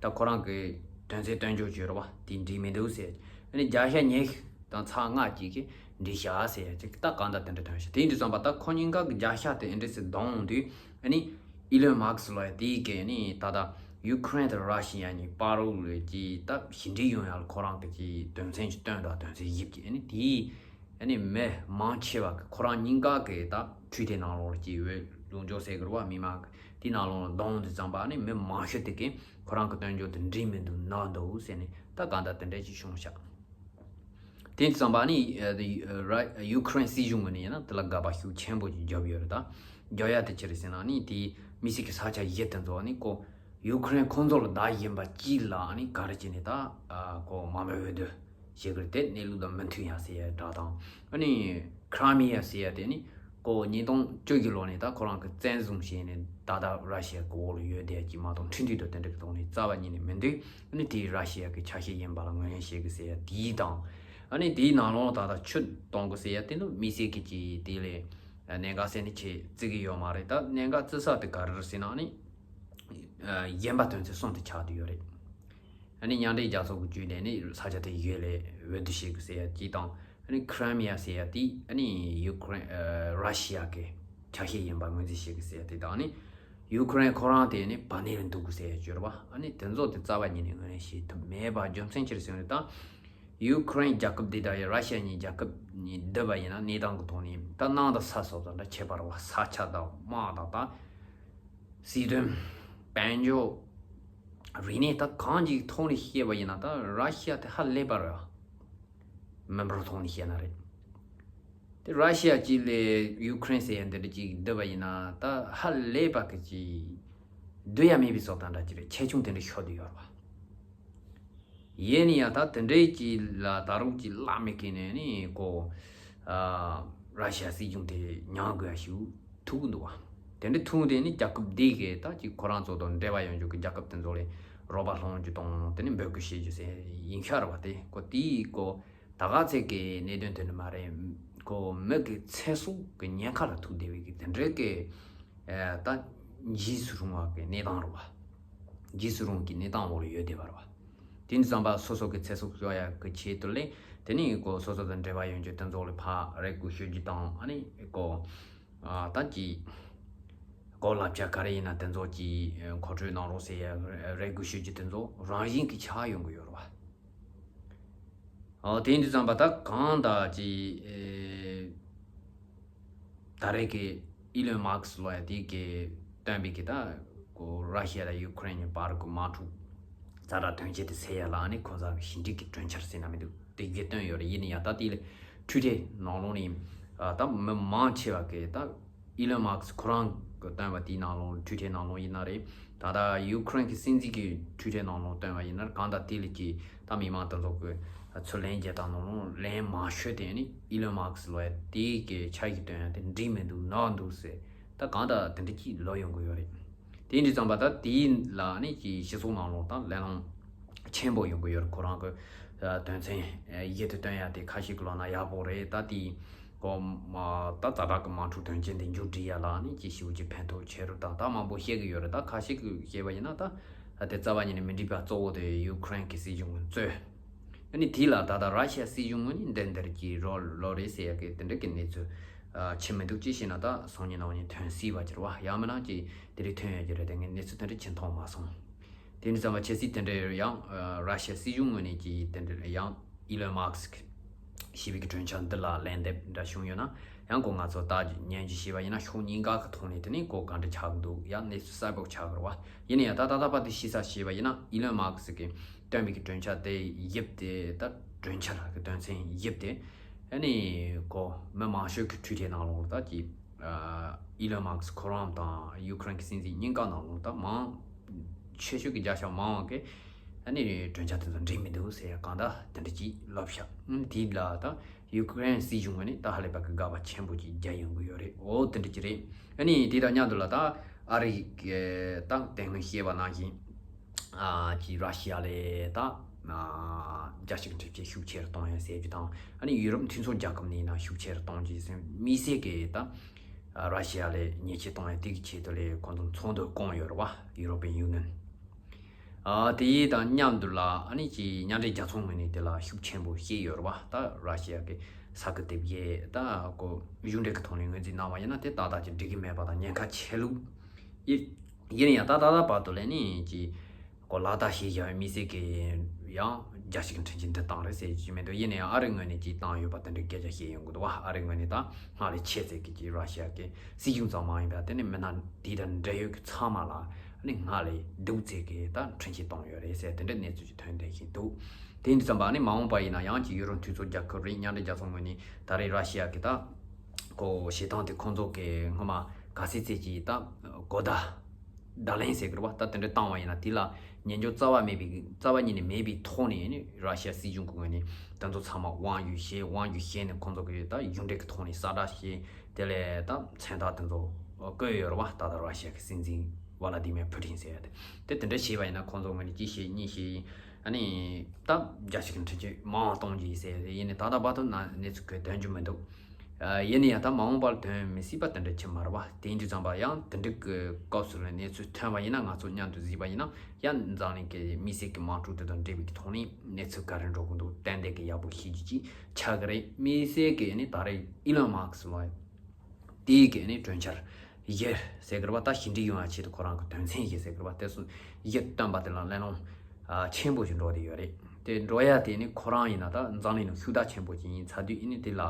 ད་ཁོ་རང་གི་དོན་ཚན་བཏོན་ཕྱོགས་ཅིག་ཡོད་རེད་བ། དེ་འགྲིག་མི་འདུག་ཟེར། ཨ་ནི་བརྒྱ་ཆ་ཉི་ཤུ་དང་ཚེག་ལྔ་གཅིག་གིས་འགྲིག་ཤག་ཟེར་ཡ་ཅིག་ད་གང་ལྟར་དེ་འདྲ་ཐོན་ཤག་དེ་ཡིན་དུས་ཙམ་པ་ད་ཁོ་གཉིས་ཀ་གི་བརྒྱ་ཆ་དེ་ཨེ་འདྲ་ཟེར་བསྡོམས་དུས། ཨ་ནི་ཨི་ལོན་མཱ་སི་ལབ་ཡ་དེ་གིས་ཨ་ནི་ད་ལྟ་ཡུ་ཁུ་རེན་དང་ར་ཤི་ཡ་གཉིས་བར་ལ་ཅིག་ད་ཞི་འགྲིག་ཡོང་ཡ་ལ་ཁོ་རང་གི་ཅིག་དོན་ཚན་ཅིག་བཏོན་དང་། དོན་ཚན་བཞི་བཅུ། ཨ་ནི་དེ་ཨ་ནི་མི་མང་ཆེ་བ་གི་ཁོ་རང་གཉིས་ཀ་གི་ད་འཕྲུལ་ཆས་ནང་ལོགས་ལ་ཅིག་འོས་སློག་ཕྱོགས་ཟེར་གི་རེད་བ། མི་མང་གི་དེ་ནང་ལོགས་ལ་བསྡོམས་དུས་ཙམ་པ་ཨ་ནི་མི་མང་ཤོས་དེ་གིས་ཁོ་རང་གི་བཏོན་ཕྱོགས་དེ་འགྲིག་མི་འདུག་ནོར་འདུག་ཟེར་ནས་ད་གང་ལྟར་དེ་འདྲ་ཅིག་བྱུང་ཤག་དེ་ཙམ་པ་ནི་ཨ་ཡུ་ཁུ་རེན་སྲིད་གཞུང་ངོས་ནས་ཡིན་ན་དེ་ལ་དགག་པ་ཤུགས་ཆེན་པོ་ཅིག་བརྒྱབ་ཡོད་རེད། ད་རྒྱག་ཡ་དེ་ཅི་རེད་ཟེར་ན་ནི་དེ་དམིགས་བསལ་གྱི་ས་ཆ་བཞི་དེ་ཚོ་ནི་ཁོ་ཡུ་ཁུ་རེན་ཁོང་ཚོ་ལ་བདག་ཡིན་པ་ཅིག་ལ་ནི་ག་རེ་བྱས་ནས་ད་ཁོ་མ་མོས་འོས་བསྡུ་བྱེད་ཀྱི་རེད། དེ་གནས་ལུགས་དང་མི་མཐུན་ཡ་ཟེར་ཡ་འདྲ་དང་། ཨ་ནི་ཁྲ་མི་ཡ་ཟེར་ཡ་དེ་ནི་ཁོ་ཉིས་སྟོང་བཅུ་བཞི་ལོ་ནས་ད་ཁོ་རང་གི་བཙན་བཟུང་བྱས་ནས་ད་ལྟ་ར་ཤི་ཡ་གི་འོག་ལ་ཡོད་བསྡད་ཀྱི་མ་གཏོགས་ཁྲིམས་མཐུན་དང་དེ་འདྲ་གི་ཐོག་ནས་རྩ་བ་ཉིད་ནས་མི་འདུག་ཨ་ནི་དེ་ར་ཤི་ཡ་གི་ཆ་ཤས་ཡིན་པ་ལ་ངོས་ལེན་བྱེད་དགོས་ཟེར་ཡ་དེའི་དང་། ཨ་ནི་དེའི་ནང་ལོགས་ད་ལྟ་ཆུ་གཏོང་དགོས་ཟེར་ཡ་དེ་ནི་དམིགས་བསལ་གྱི་ཅིག་དེ་ལས་གནད་འགག་ཟེར་ནི་ཆེ་བརྩི་གི་ཡོད་མ་རེད། ད་གནད་འགག་བརྩི་ས་དེ་ག་རེ་རེད་ཟེར་ན་ནི་གཞན་པ་དོན་ཚན་གསུམ་དེ་ཆགས་བསྡད་ཡོད་རེད། ཨ་ནི་མཉམ་འབྲེལ་རྒྱལ་ཚོགས་ཀྱི་བརྒྱུད་ནས་ནི་ས་ཆ་དེ་ཡོད་ལས་འོས་བསྡུ་བྱེད་དགོས་ཟེར་ཡ་གཅིག་དང་། ཨ་ནི་ཁྲི་མི་ཡ་ཟེར་ཡ་དེ་ཨ་ནི་ཡུ་ཁུ་རེན་ཨ་ར་ཤི་ཡ་གི་ཆ་ཤས་ཡིན་པ་ངོས་འཛིན་བྱེད་དགོས་ཟེར་ཡ་དེ་དང་། ཨ་ནི་ཡུ་ཁུ་རེན་ཁོ་རང་དེ་ནི་བ་ནི་ལ་འདུག་དགོས་ཟེར་ཡ་བརྗོད་པ། ཨ་ནི་དེ་ཚོ་དེ་རྩ་བ་ཉིད་ནས་ངོས་ལེན་བྱེད་ཐུབ་མེད་པ་རྒྱུ་མཚན་ཅི་རེད་ཟེར་ན། ད་ཡུ་ཁུ་རེན་རྒྱལ་ཁབ་འདི་དང་ཡ་ར་ཤི་ཡ་གཉིས་རྒྱལ་ཁབ་གཉིས་བསྡུར་བ་ཡིན་ན་གནས་སྟངས་ཀྱི་ཐོག་ནས་ད་གནམ་དང་ས་སོགས་དང་འདྲ་ཁྱད་པར་བ། ས་ཆ་དང་དམག་དང་ད། སྲིད་དོན། དཔལ་འབྱོར། རིག་གནས། ད་གང་ཅིག་ཐོག་ནས་བཤད་པ་ཡིན་ན་ད་ར་ཤི་ཡ་དེ་ཧ་ལས་པ་རེད། མི་འབོར་ཐོག་ནས་བཤད་ན་རེད། དེ་ར་ཤི་ཡ་གཅིག་ལས་ཡུ་ཁུ་རེན་ཟེར་ཡ་འདི་འདྲ་ཅིག་བསྡུར་བ་ཡིན་ན་ད་ཧ་ལས་པ་གི་ཅིག་བསྡུར་ཡ་མེད་པའི་བཟོ་ལྟ་འདྲ་ཅིག་རེད། ཆེ་ཆུང་དེ་འདྲ་ཤོར་བསྡད་ཡོད་རེད་བ། ཡིན་ན་ཡང་ད་དེ་འདྲའི་ཅིག་ལ་ད་རུང་ཅིག་བླ་མེད་མཁན་ནས་ནི་ཁོ། ཨ། ར་ཤི་ཡ་སྲིད་གཞུང་དེ་མྱང་དགོས་ཡ་ཞིག་ཐུག་གི་འདུག་བ། དེ་འདྲ་ཐུག་དེ་ནི་རྒྱལ་ཁབ་འདི་གས་ད་ཅིག་ཁོ་རང་ཚོ་དང་འབྲེལ་བ་ཡོད་རྒྱུ་གི་རྒྱལ་ཁབ་དེ་ཚོ་ལས་རོགས་པ་སློང་རྒྱུ་དང་དེ་ནི་འབོད་སྐུལ་བྱེད་རྒྱུ་ཟེར་ཡིན་ཤག་རེད་བ། དེ་ཁོ་དེའི་ཁོ་ད་ག་ཚད་ཀྱི་གནད་དོན་དེ་འདྲ་མ་རེད། ཁོ་མི་གི་ཚེ་སྲོག་གི་ཉེན་ཁ་ལ་ཐུག་བསྡད་པའི་གི་དེ་འདྲའི་གི་ད་འཇིགས་སུ་རུང་བ་གི་གནས་སྟངས་རེད་བ། འཇིགས་སུ་རུང་གི་གནས་སྟངས་འོག་ལ་ཡོད་བསྡད་པ་རེད་བ། དེ་འདྲ་ཙམ་པ་སོ་སོ་གི་ཚེ་སྲོག་སྐྱོབ་ཡ་གི་ཆེད་དུ་ལས་དེ་ནས་ཁོ་སོ་སོ་དང་འབྲེལ་བ་ཡོད་རྒྱུ་དེ་ཚོ་ལ་ཕར་རེ་སྐུལ་ཞུ་རྒྱུ་དང་ཨ་ནི་ཁོ་ད་ཀྱི་ཁོ་བསླབ་བྱ་ག་རེ་ཡིན་ན་དེ་ཚོ་ཀྱི་མཁོ་སྤྲོད་གནང་རོགས་ཟེར་ཡ་རེ་སྐུལ་ཞུ་རྒྱུ་དེ་ཚོ་རང་བཞིན་གྱི་ཆགས་ཡོང་གི་ཡོད་རེད་བ། ཨོ་དེ་འདྲ་ཙམ་པ་ད་གང་ལྟར་ཅིག་ཨེ་ད་རེས་ཀྱི་ཨི་ལོན་མཱ་སི་ལོ་ཡ་དེ་གི་བཏོན་པའི་གི་ད་ཁོ་ར་ཤི་ཡ་དང་ཡུ་ཁུ་རེན་གྱི་བར་གྱི་དམག་འཁྲུག་ཛ་དྲག་དོན་རྐྱེན་དེ་སེལ་ཡ་ལ་ནི་ཁོ་ཚང་གི་ཞི་འགྲིག་གི་གྲོས་འཆར་ཟེར་ན་མི་འདུག་དེ་གི་བཏོན་ཡོད་རེད། ཡིན་ན་ཡང་ད་དེ་ལས་འཕྲུལ་ཁྲིད་ནང་ལོགས་ནས་ད་མི་མང་ཆེ་བ་གི་ད་ཨི་ལོན་མཱ་སི་ཁོ་རང་གི་བཏོན་པ་དེའི་ནང་ལོགས་འཕྲུལ་ཁྲིད་ནང་ལོགས་ཡིན་ན་རེད། ད་ལྟ་ཡུ་ཁུ་རེན་གྱི་སྲིད་འཛིན་གྱི་འཕྲུལ་ཁྲིད་ནང་ལོགས་བཏོན་པ་ཡིན་ན་གང་ལྟར་དེ་ལས་ཀྱི་ད་མི་མང་དེ་ཚོ་གི་ཚུར་ལན་རྒྱག་སྟངས་ནང་ལོགས་ལན་མང་ཤོས་དེ་ནི་ཨི་ལོན་མཱ་སི་ལོ་ཡ་དེ་གི་ཆ་ཞིག་བཏོན་ཡ་དེ་འགྲིག་མི་འདུག་ནོར་འདུག་ཟེར་ད་གང་ལྟར་དེ་འདྲ་ཅིག་ལབ་ཡོང་གི་ཡོད་རེད། དེ་འདྲ་ཙམ་པ་ད་དེའི་ལ་ནི་ཀྱི་སྤྱི་ཚོགས་ནང་ལོགས་ད་གླེང་སློང་ཆེན་པོ་ཡོང་གི་ཡོད་རེད། ཁོ་རང་གི་དོན་ཚན་ཡིད་དུ་བཏོན་ཡ་དེ་ཁ་ཤས་ཀྱི་ལོག་ན་ཡག་པོ་རེད། ད་དེའི་གོ་མ་ད་ཛ་དྲག་གི་དམག་འཁྲུག་དོན་རྐྱེན་དེ་མཇུག་སྒྲིལ་ཡ་ལ་ནི་ཅི་ཞིག་ཅིག་ཕན་ཐོགས་ཆེ་རུ་དང་ད་མང་པོ་བཤད་ཀྱི་ཡོད་རེད། ད་ཁ་ཤས་ཀྱིས་བཤད་པ་ཡིན་ན་ད་དེ་རྩ་བ་ཉིད་ནས་མི་འགྲིག་པ་གཙོ་བོ་དེ་ཡུ་ཁུ་རེན་གྱི་སྲིད་གཞུང་གིས་རྩོད། ཨ་ནི་དེ་ལ་ད་ལྟ་ར་ཤི་ཡ་སྲིད་གཞུང་ངོས་ནས་འདི་འདིར་གྱི་རོགས་ལོ་རེད་ཟེར་ཡ་གི་དེ་འདྲ་གི་གནས་ཚུལ་ཨ་ཕྱིན་མི་འདུག་ཅི་ཞེ་ན་ད་སང་ཉིན་གནངས་ཉིན་ཐོན་སྲིད་པ་ཅིག་རེད་བ། ཡང་མིན་ན་ཅི་དེ་རིང་ཐོན་ཡ་ཅིག་རེད། དེ་ངས་གནས་ཚུལ་དེ་འདྲ་ཕྱིན་མཐོང་མ་སོང་། དེ་འདྲ་ཙམ་པ་ཆབ་སྲིད་དེ་འདྲ་ཡང་ཨ་ར་ཤི་ཡ་སྲིད་གཞུང་ངོས་ནས་ཀྱི་དེ་འདྲ་ཡང་ཨི་ལོན་མཱ་སི་ཞེས་པའི་གི་གྲོས་འཆར་འདི་ལ་ལན་འདེབས་འདྲ་བྱུང་ཡོད་ན་ཡང་ཁོ་ང་ཚོ་ལྟ་རྒྱུ་ཉན་རྒྱུ་བྱས་པ་ཡིན་ན་ཕྱོགས་གཉིས་ཀ་གི་ཐོག་ནས་དེ་ནི་ཁོ་ག་འདྲ་ཆགས་འདུག་ཡང་གནས་ཚུལ་གསལ་པོ་ཆགས་དགོས་རེད་བ། ཡིན་ན་ཡང་ད་ད་ལྟ་བར་དུ་ཤེས་ས་བྱས་པ་ཡིན་ན་ཨི་ལོན་མཱ་སི་གི་བཏོན་པའི་གི་གྲོས་འཆར་དེ་ཡིབ་དེ་ད་གྲོས་འཆར་གི་དོན་ཚན་ཡིབ་དེ་ཨ་ནི་ཁོ་མི་མང་ཤོས་ཀྱི་འཕྲུལ་ཁྲིད་ནང་ལོགས་ལ་ད་ཀྱི་ཨ་ཨི་ལོན་མཱ་སི་ཁོ་རང་དང་ཡུ་ཁུ་རེན་གྱི་སྲིད་འཛིན་གཉིས་ཀ་ནང་ལོགས་ད་མང་ཆེ་ཤོས་ཀྱི་བརྒྱ་ཆ་མང་བ་གི་ཨ་ནི་གྲོས་འཆར་དེ་ཚོ་འགྲིག་མི་འདུག་ཟེར་ཡ་གང་ལྟར་དེ་འདྲ་ཅིག་ལབ་ཤག་དེ་ལ་ད་ཡུ་ཁུ་རེན་སྲིད་གཞུང་ངོས་ནས་ད་ཧ་ལས་པ་གི་དགག་པ་ཆེན་པོ་ཅིག་རྒྱག་ཡོང་གི་ཡོད་རེད། འོ་དེ་འདྲ་ཅིག་རེད། ཨ་ནི་དེ་དང་མཉམ་དུ་ལ་ད་ཨ་རི་གི་ད་དེ་སྔོན་བཤད་པ་ནང་བཞིན་ཨ་ཅི་ར་ཤི་ཡ་ལས་ད་ཨ་རྒྱལ་སྤྱི་གི་འཕྲུལ་ཆས་ཤུགས་ཆེ་རུ་གཏོང་ཡ་ཟེར་རྒྱུ་དང་ཨ་ནི་ཡུ་རོབ་མཐུན་ཚོགས་རྒྱལ་ཁབ་ནས་ན་ཤུགས་ཆེ་རུ་གཏོང་རྒྱུ་ཟེར་དམིགས་བསལ་གི་ད་ར་ཤི་ཡ་ལས་ཉེས་ཆད་གཏོང་ཡ་དེ་གི་ཆེད་དུ་ལས་ཁོང་ཚོ་ཚོགས་འདུ་བསྐོངས་ཡོད་རེད་བ། ཡུ་རོ་པན་ཡུ་ནི་ཡན། ཨ་དེ་དང་མཉམ་དུ་ལ་ཨ་ནི་ཅི་མཉམ་འབྲེལ་རྒྱལ་ཚོགས་ངོས་ནས་དེ་ལ་ཤུགས་ཆེན་པོ་བྱས་ཡོད་རེད་བ། ད་ར་ཤི་ཡ་གི་ས་ཁུལ་དེབ་ཡས་ད་ཀོ་གཞུང་འབྲེལ་གི་ཐོག་ནས་ངོས་འཛིན་གནང་བ་ཡིན་ན་དེ་ཏག་ཏག་ཅིག་འགྲིག་གི་མེད་པ་དང་ཉེན་ཁ་ཆེ་ལུགས་ཡིན། ཡིན་ཡང་ད་ད་ལྟ་བར་དུ་ལས་ནི་ཅི་ཀོ་ལག་བསྟར་བྱས་བཞག་པའི་དམིགས་བསལ་གི་ཡང་རྒྱལ་སྤྱི་གི་འཕྲིན་ཆེན་འདི་བཏང་རེད་ཟེར་གྱི་མེད་འདུག་ཡིན་ན་ཡང་ཨ་རི་ངོས་ནས་ཅིག་བཏང་ཡོད་པ་དེ་འདྲའི་སྐད་ཆ་བཤད་ཡོང་གི་འདུག་བ། ཨ་རི་ངོས་ནས་ད་སྔར་ལས་ཆེ་ཚད་ཀྱི་ཅིག་ར་ཤི་ཡ་གི་སྲིད་གཞུང་ཙམ་མ་ཡིན་པ་དེ་ནི་མི་སྣ་དེ་དང་འབྲེལ་ཡོད་ཀྱི་ཚང་མ་ལ་ནི་སྔར་ལས་སྡུག་ཚད་ཀྱི་ད་འཕྲིན་ཆེན་བཏང་ཡོད་རེད་ཟེར་དེ་འདྲའི་གནས་ཚུལ་ཅིག་ཐོན་བསྡད་བཞིན་འདུག་དེ་འདི་ཙམ་པ་ནི་མ་འོངས་པ་ཡིན་ན་ཡང་ཅིག་ཡུ་རོབ་མཐུན་ཚོགས་རྒྱལ་ཁབ་རེད། མཉམ་འབྲེལ་རྒྱལ་ཚོགས་ངོས་ནས་ད་རེས་ར་ཤི་ཡ་གི་ད་ཁོ་བྱེད་སྟངས་དེ་ཁོང་ཚོ་གི་སྔོན་མ་ག་ཚད་ཚད་ཀྱི་ད་གོ་བརྡ་བརྡ་ལན་ཟེར་གི་རེད་བ། ད་དེ་འདྲ་བཏང་བ་ཡིན་ན་དེ་ལ་ཉན་འཇོག་རྩ་བ་མེད་པའི་རྩ་བ་ཉིད་ནས་མེད་པའི་ཐོག་ནས་ནི་ར་ཤི་ཡ་སྲིད་གཞུང་གི་ངོས་ནས་དེ་ཚོ་ཚང་མ་དབང་བསྒྱུར་བྱས། དབང་བསྒྱུར་བྱས་ནས་ཁོང་ཚོ་གི་ད་གཞུང་འབྲེལ་གི་ཐོག་ནས་གསལ་བསྒྲགས་བྱས། དེ་ལས་ད་མཚན་རྟགས་དེ་ཚོ་བཀོད་ཡོད་རེད་བ། ད་ལྟ་ར་ཤི་ཡ་གི་སྲིད་འཛིན་ཝ་ལ་དི་མེར་ཕུ་ཊིན་ཟེར་ཡ་དེ་དེ་དེ་འདྲ་བྱས་པ་ཡིན་ན་ཁོང་ཚོ་ངོས་ནས་གཅིག་བྱས་གཉིས་བྱས་ཡིན། ཨ་ནི་ད་རྒྱལ་སྤྱི་གི་འཕྲིན་ཆེན་མང་བ་གཏོང་རྒྱུ་ཡིན་ཟེར་ཡ་དེ་ཡིན་ནའི་ད་ལྟ་བར་དུ་ན་གནས་ཚུལ་གི་ཐོན་རྒྱུ་མི་འདུག་ཨ་ཡིན་ན་ཡང་ད་མ་འོངས་པར་ཐོན་མི་སྲིད་པ་དེ་འདྲ་ཅིག་མ་རེད་བ། དེ་ཡིན་དུས་ཙམ་པ་ཡང་དེ་འདྲ་གི་སྐབས་སུ་ལ་གནས་ཚུལ་ཐོན་པ་ཡིན་ན་ང་ཚོ་མཉམ་དུ་གཟིགས་པ་ཡིན་ན་ཡང་འཛམ་གླིང་གི་དམིགས་བསལ་གྱི་དམག་འཁྲུག་དེ་དང་འབྲེལ་བའི་ཐོག་ནས་གནས་ཚུལ་ག་རེ་འགྲོ་གི་འདུག་ཏན་ཏན་གྱི་ཡག་པོ་ཤེས་རྒྱུ་ཅིག་ཆགས་ཀྱི་རེད། དམིགས་བསལ་གྱི་ནི་ད་རེས་ཨི་ལོན་མཱ་སི་ལོ་དེའི་གི་ནི་གྲོས་འཆར་བཞི་ཟེར་གི་རེད་བ། ད་ཞི་འགྲིག་ཡོང་ཡ་ཆེད་དུ་ཁོ་རང་གི་དོན་ཚན་བཞི་ཟེར་གི་རེད་བ། དེ་ཚོ་བཞི་བཏོན་པ་དེ་ལ་གླེང་སློང་ཨ་ཆེན་པོ་ཞིག་འགྲོ་བསྡད་ཡོད་རེད། དེ་འགྲོ་ཡ་དེ་ནི་ཁོ་རང་ཡིན་ན་ད་འཛམ་གླིང་ནང་ཤུགས་རྟགས་ཆེན་པོ་ཅིག་ཡིན་ཚར་དུས་ཨ་ནི་དེ་ལ་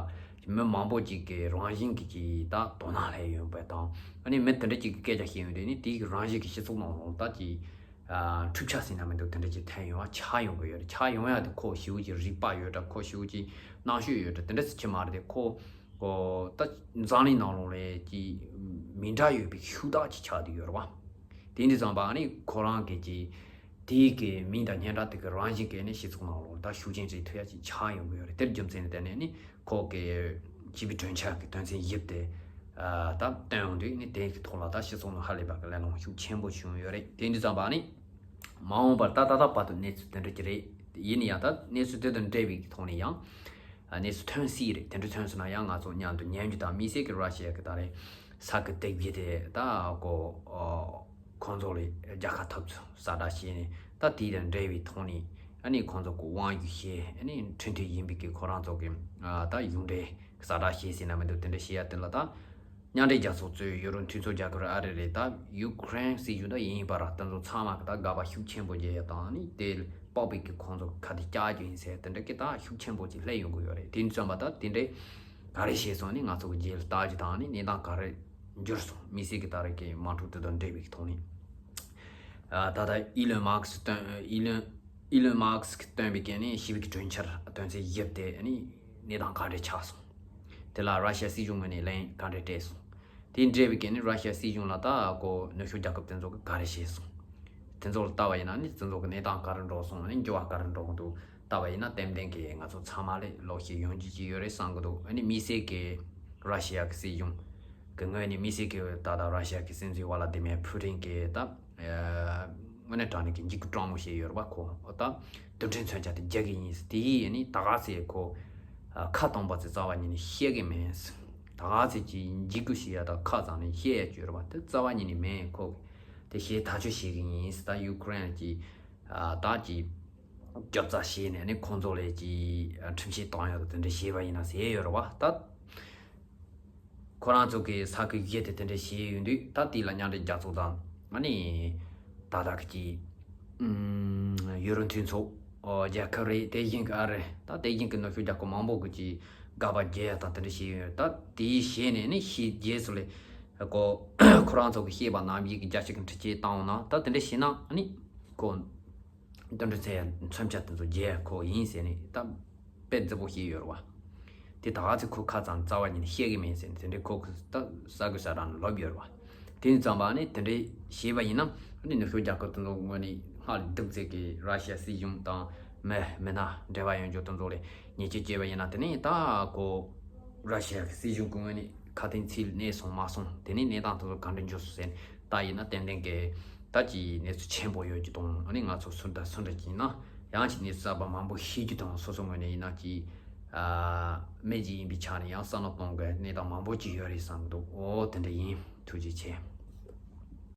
མི་མང་པོ་ཅིག་གི་རང་བཞིན་གྱི་ཅིག་ད་དོ་སྣང་སླེབས་ཡོང་བ་དང་ཨ་ནི་མི་དེ་འདྲ་ཅིག་གི་སྐད་ཆ་བཤད་ཡོང་དུས་ནི་དེའི་རང་བཞིན་གྱི་སྤྱི་ཚོགས་ནང་ལ་ད་ཅིག་ཨ་འཁྲུག་ཆ་ཟེར་ན་མི་འདུག་དེ་འདྲ་ཅིག་ཐོན་ཡོང་བ་ཆགས་ཡོང་གི་ཡོད་རེད། ཆགས་ཡོང་ཡ་དེ་ཁོ་ཞེ་པོ་ཅིག་རིག་པ་ཡོད་འདྲ་ཁོ་ཞེ་པོ་ཅིག་རྣམ་དཔྱོད་ཡོད་འདྲ་དེ་འདྲ་ཅིག་མ་རེད། དེ་ཁོ་ཨོ་ད་འཛམ་གླིང་ནང་ལོགས་ལ་ཅིག་མི་འདྲ་ཡོད་པའི་ཤུགས་རྟགས་ཅིག་ཆགས་བསྡད་ཡོད་རེད་བ། དེ་འདི་ཙམ་པ་ཨ་ནི་ཁོ་རང་གི་ཅིག་དེའི་གི་མིང་དང་སྙན་གྲགས་དེ་གི་རང་བཞིན་གྱིས་ནི་སྤྱི་ཚོགས་ནང་ལོགས་ད་ཤུགས་རྐྱེན་ཅིག་ཐེབས་ཡ་ཅིག་ཆགས་ཡོང་གི་ཡོད་རེད། དེར་རྒྱུ་མཚན་ནི་དེ་ནས་ནི་ཁོ་གི་སྤྱི་པའི་གྲོས་འཆར་གི་དོན་ཚན་བཞི་དེ་ཨ་ད་བཏོན་ཡོང་དུས་ནི་དེའི་གི་ཐོག་ལ་ད་སྤྱི་ཚོགས་ནང་ཧ་ལས་པ་གི་གླེང་སློང་ཤུགས་ཆེན་པོ་བྱུང་ཡོད་རེད། དེ་འདི་ཙམ་པ་ཨ་ནི་མ་འོངས་པར་ད་ད་ལྟ་བར་དུ་གནས་ཚུལ་དེ་འདྲ་ཅིག་རེད། ཡིན་ན་ཡང་ད་གནས་ཚུལ་དེ་དང་འབྲེལ་བའི་གི་ཐོག་ནས་ཡང་། གནས་ཚུལ་ཐོན་སྲིད་རེད། དེ་འདྲ་ཐོན་སོང་ན་ཡང་ང་ཚོ་མཉམ་དུ་ཉན་རྒྱུ་དང་། དམིགས་བསལ་གྱི་ར་ཤི་ཡ་གི་ད་རེས་ས་ཁུལ་དེ་བརྒྱུད་དེ་ད་ཀོ་ཁོང་ཚོ་ལས་རྒྱལ་ཁ་ཐོབ་ཚུལ་གསལ་བསྒྲགས་བྱས་ནས། ད་དེ་དང་འབྲེལ་བའི་ཐོག་ནས་ཨ་ནི་ཁོང་ཚོ་གི་དབང་སྒྱུར་བྱས། ཨ་ནི་འཕྲིན་སྟོན་ཡིན་པའི་གི་ཁོ་རང་ཚོ་གི་ད་གཞུང་འབྲེལ་གསལ་བསྒྲགས་བྱས་ཟིན་ན་མི་འདུག་དེ་འདྲ་བྱས་ཡ་དེ་ལ་ད་མཉམ་འབྲེལ་རྒྱལ་ཚོགས་གཙོས་ཡུ་རོབ་མཐུན་ཚོགས་རྒྱལ་ཁབ་རེ་ཨ་རི་རེད། ད་ཡུ་ཀེ་རེན་སྲིད་གཞུང་ད་ཡིན་པ་ར་དེ་ཚོ་ཚང་མ་གི་ད་དགག་པ་ཤུགས་ཆེན་པོ་བྱས་ཡ་དང་། ཨ་ནི་དེ་དཔག་པའི་གི་ཁོང་ཚོ་ཁ་གཏད་བཅག་རྒྱུ་ཡིན་ཟེར་དེ་འདྲ་གི་ད་ཤུགས་ཆེན་པོ་ཅིག་སླེབས་ཡོང་གི་ཡོད་རེད། དེ་ནས་བརྩམས་པ་ད་དེ་འདྲས་ག་རེ་བྱས་སོང་ནི་ང་ཚོ་གི་རྗེས་ལ་ལྟ་རྒྱུ་དང་། ཨ་ནི་གནས་སྟངས་ག་རེ་འགྱུར་སོང་། དམིགས་བསལ་གི་ད་རེས་ཀྱི་དམག་འཁྲུག་དེ་དང་འབྲེལ་བའི་ཐོག་ནས། ཨ་ད་ལྟ་ཨི་ལོན་མཱ་སི་སྟོན་ཨི་ལོན་ཨི་ལོན་མཱ་སི་གིས་བཏོན་པའི་གི་ནི་ཞི་བའི་གི་གྲོས་འཆར་དོན་ཚན་བཞི་དེ་ནི་གནས་སྟངས་ག་འདྲས་ཆགས་སོང་། དེ་ལ་ར་ཤི་ཡ་སྲིད་གཞུང་ངོས་ནས་ལན་ག་འདྲས་སྤྲད་སོང་། དེ་འབྲེལ་བའི་གི་ནི་ར་ཤི་ཡ་སྲིད་གཞུང་ལ་ད་ཀོ་ནུབ་ཕྱོགས་རྒྱལ་ཁབ་དེ་ཚོ་གིས་ག་རེ་བྱས་སོང་། དེ་ཚོ་ལ་ལྟ་བ་ཡིན་ན་ནི་དེ་ཚོ་གི་གནས་སྟངས་ག་རེ་འགྲོ་སོང་། ནི་འགྱུར་བ་ག་རེ་འགྲོ་གི་འདུག་ལྟ་བ་ཡིན་ན་ཏན་ཏན་གི་ང་ཚོ་ཚང་མ་ལས་ལོག་ཤེས་ཡོང་རྒྱུ་ཅིག་ཡོད་རེད་བསམ་གི་འདུག་ཨ་ནི་དམིགས་བསལ་གི་ར་ཤི་ཡ་གི་སྲིད་གཞུང་གི་ངོས་ནས། དམིགས་བསལ་གི་ད་ལྟ་ར་ཤི་ཡ་གི་སྲིད་འཛིན་ཝ་ལ་དི་མེར་ཕུ་ཏིན་གི་ད་དངོས་གནས་དྲང་གནས་ཀྱི་འཇིགས་སྐུལ་སྤྲང་མོ་བྱས་ཡོད་རེད་པ། ཁོ་ད་རྡུལ་ཕྲན་མཚོན་ཆ་དེ་རྒྱག་གི་ཡིན། དེ་ཡིས་ནི་ད་ག་ཚེ་ཁོ་ཁ་སྟོང་པ་ཚེ་རྩ་བ་ཉིད་ནས་བཤད་གི་མེད། ད་ག་ཚེ་ཀྱི་འཇིགས་སྐུལ་བྱེད་ཡ་ད་ཁ་ཙམ་ནས་བཤད་ཡ་ཅིག་ཡོད་རེད་པ། དེ་རྩ་བ་ཉིད་ནས་མེད། ཁོ་དེ་བྱེད་ཐག་གཅོད་བྱེད་གི་ཡིན། ད་ཡུ་ཀེ་རེན་གྱི་ད་ཀྱི་རྒྱབ་རྩ་བྱས་ནས་ནི་ཁོང་ཚོ་ལས་ཀྱི་ཁྲིམས་ཆད་བཏང་ཡ་དང་དེ་འདྲ་བྱས་པ་ཡིན་ན་ཟེར་ཡོད་རེད་པ། ད་ཁོ་རང་ཚོ་གི་ས་ཁུལ་བརྒྱུད་དེ་དེ་འདྲ་བྱས་ཡོད་དུས། ད་དེ་ལ་མཉམ་འབྲེལ་རྒྱལ་ཚོགས་དང་། ཨ་ནི་ད་ལྟ་གི་ཡུ་རོབ་མཐུན་ཚོགས་རྒྱལ་ཁབ་རེད། དེ་བཞིན་གི་ཨ་རི། ད་དེ་བཞིན་གི་ནུབ་ཕྱོགས་རྒྱལ་ཁབ་མང་པོ་གི་ཀྱི་དགག་པ་རྒྱག་ཡ་དང་དེ་འདྲ་བྱས་ཡོད། ད་དེ་བྱས་ནས་ནི་ཞི་རྒྱས་སུ་ལས་ཀོ་ཁོ་རང་ཚོ་གི་བཤད་པ་ནང་བཞིན་གི་རྒྱལ་སྤྱི་གི་འཕྲིན་ཆད་བཏང་འོང་ན། ད་དེ་འདྲ་བྱས་ན་ཨ་ནི་ཁོ་རྡུལ་ཕྲན་མཚོན་ཆ་དེ་ཚོ་རྒྱག་ཁོ་ཡིན་ཟེར་ནས་ད་དཔེ་རྫིག་པོ་བཤད་ཡོད་རེད་པ། དེ་ད་ག་ཚེ་ཁོ་ཁ་ཙམ་རྩ་བ་ཉིད་ནས་བཤད་གི་མེད་ཟེར་ནས་དེ་འདྲའི་ཁོ་གི་ད་ས་གི་ས་རང་ལབ་ཡོད་རེད་པ། དེ་ནས་བརྩམས་པ་ནི་དེ་འདྲའི་བྱས་པ་ཡིན་ན་ཨ་ནི་ནུབ་ཕྱོགས་རྒྱལ་ཁབ་དེ་ཚོ་ངོས་ནས་སྔར་ལས་སྡུག་ཙེ་གི་ར་ཤི་ཡ་སྲིད་གཞུང་དང་མི་མི་སྣ་འབྲེལ་བ་ཡོད་འཇོག་དེ་ཚོ་ལས་ཉེས་ཆད་བཅད་པ་ཡིན་ན། དེ་ནས་ད་ཁོ་ར་ཤི་ཡ་གི་སྲིད་གཞུང་གི་ངོས་ནས་ཁ་དན་ཚིག་གནས་སོང་མ་སོང་། དེ་ནས་གནས་སྟངས་དེ་ཚོ་ག་འདྲ་འགྱུར་སོང་ཟེར་ནས་ད་ཡིན་ན་ཏན་ཏན་གི་ད་ཀྱི་གནས་ཚུལ་ཆེན་པོ་ཡོད་ཀྱི་དང་། ཨ་ནི་ང་ཚོ་སུ་འདྲ་སུ་འདྲ་ཀྱི་ཡིན་ན་ཡང་ཀྱི་གནས་ཚུལ་གསར་པ་མང་པོ་ཤེས་ཀྱི་དང་། སོ་སོ་ངོས་ནས་ཡིན་ན་ཀྱི་མི་ཅིག་ཡིན་པའི་ཆ་ནས་ཡང་བསམ་བློ་གཏོང་དགོས་གནས་སྟངས་མང་པོ་ཅིག་ཡོད་རེད་བསམ་གི་འདུག་ཨོ་དེ་འདྲ་ཡིན། ཐུགས་རྗེ་ཆེ།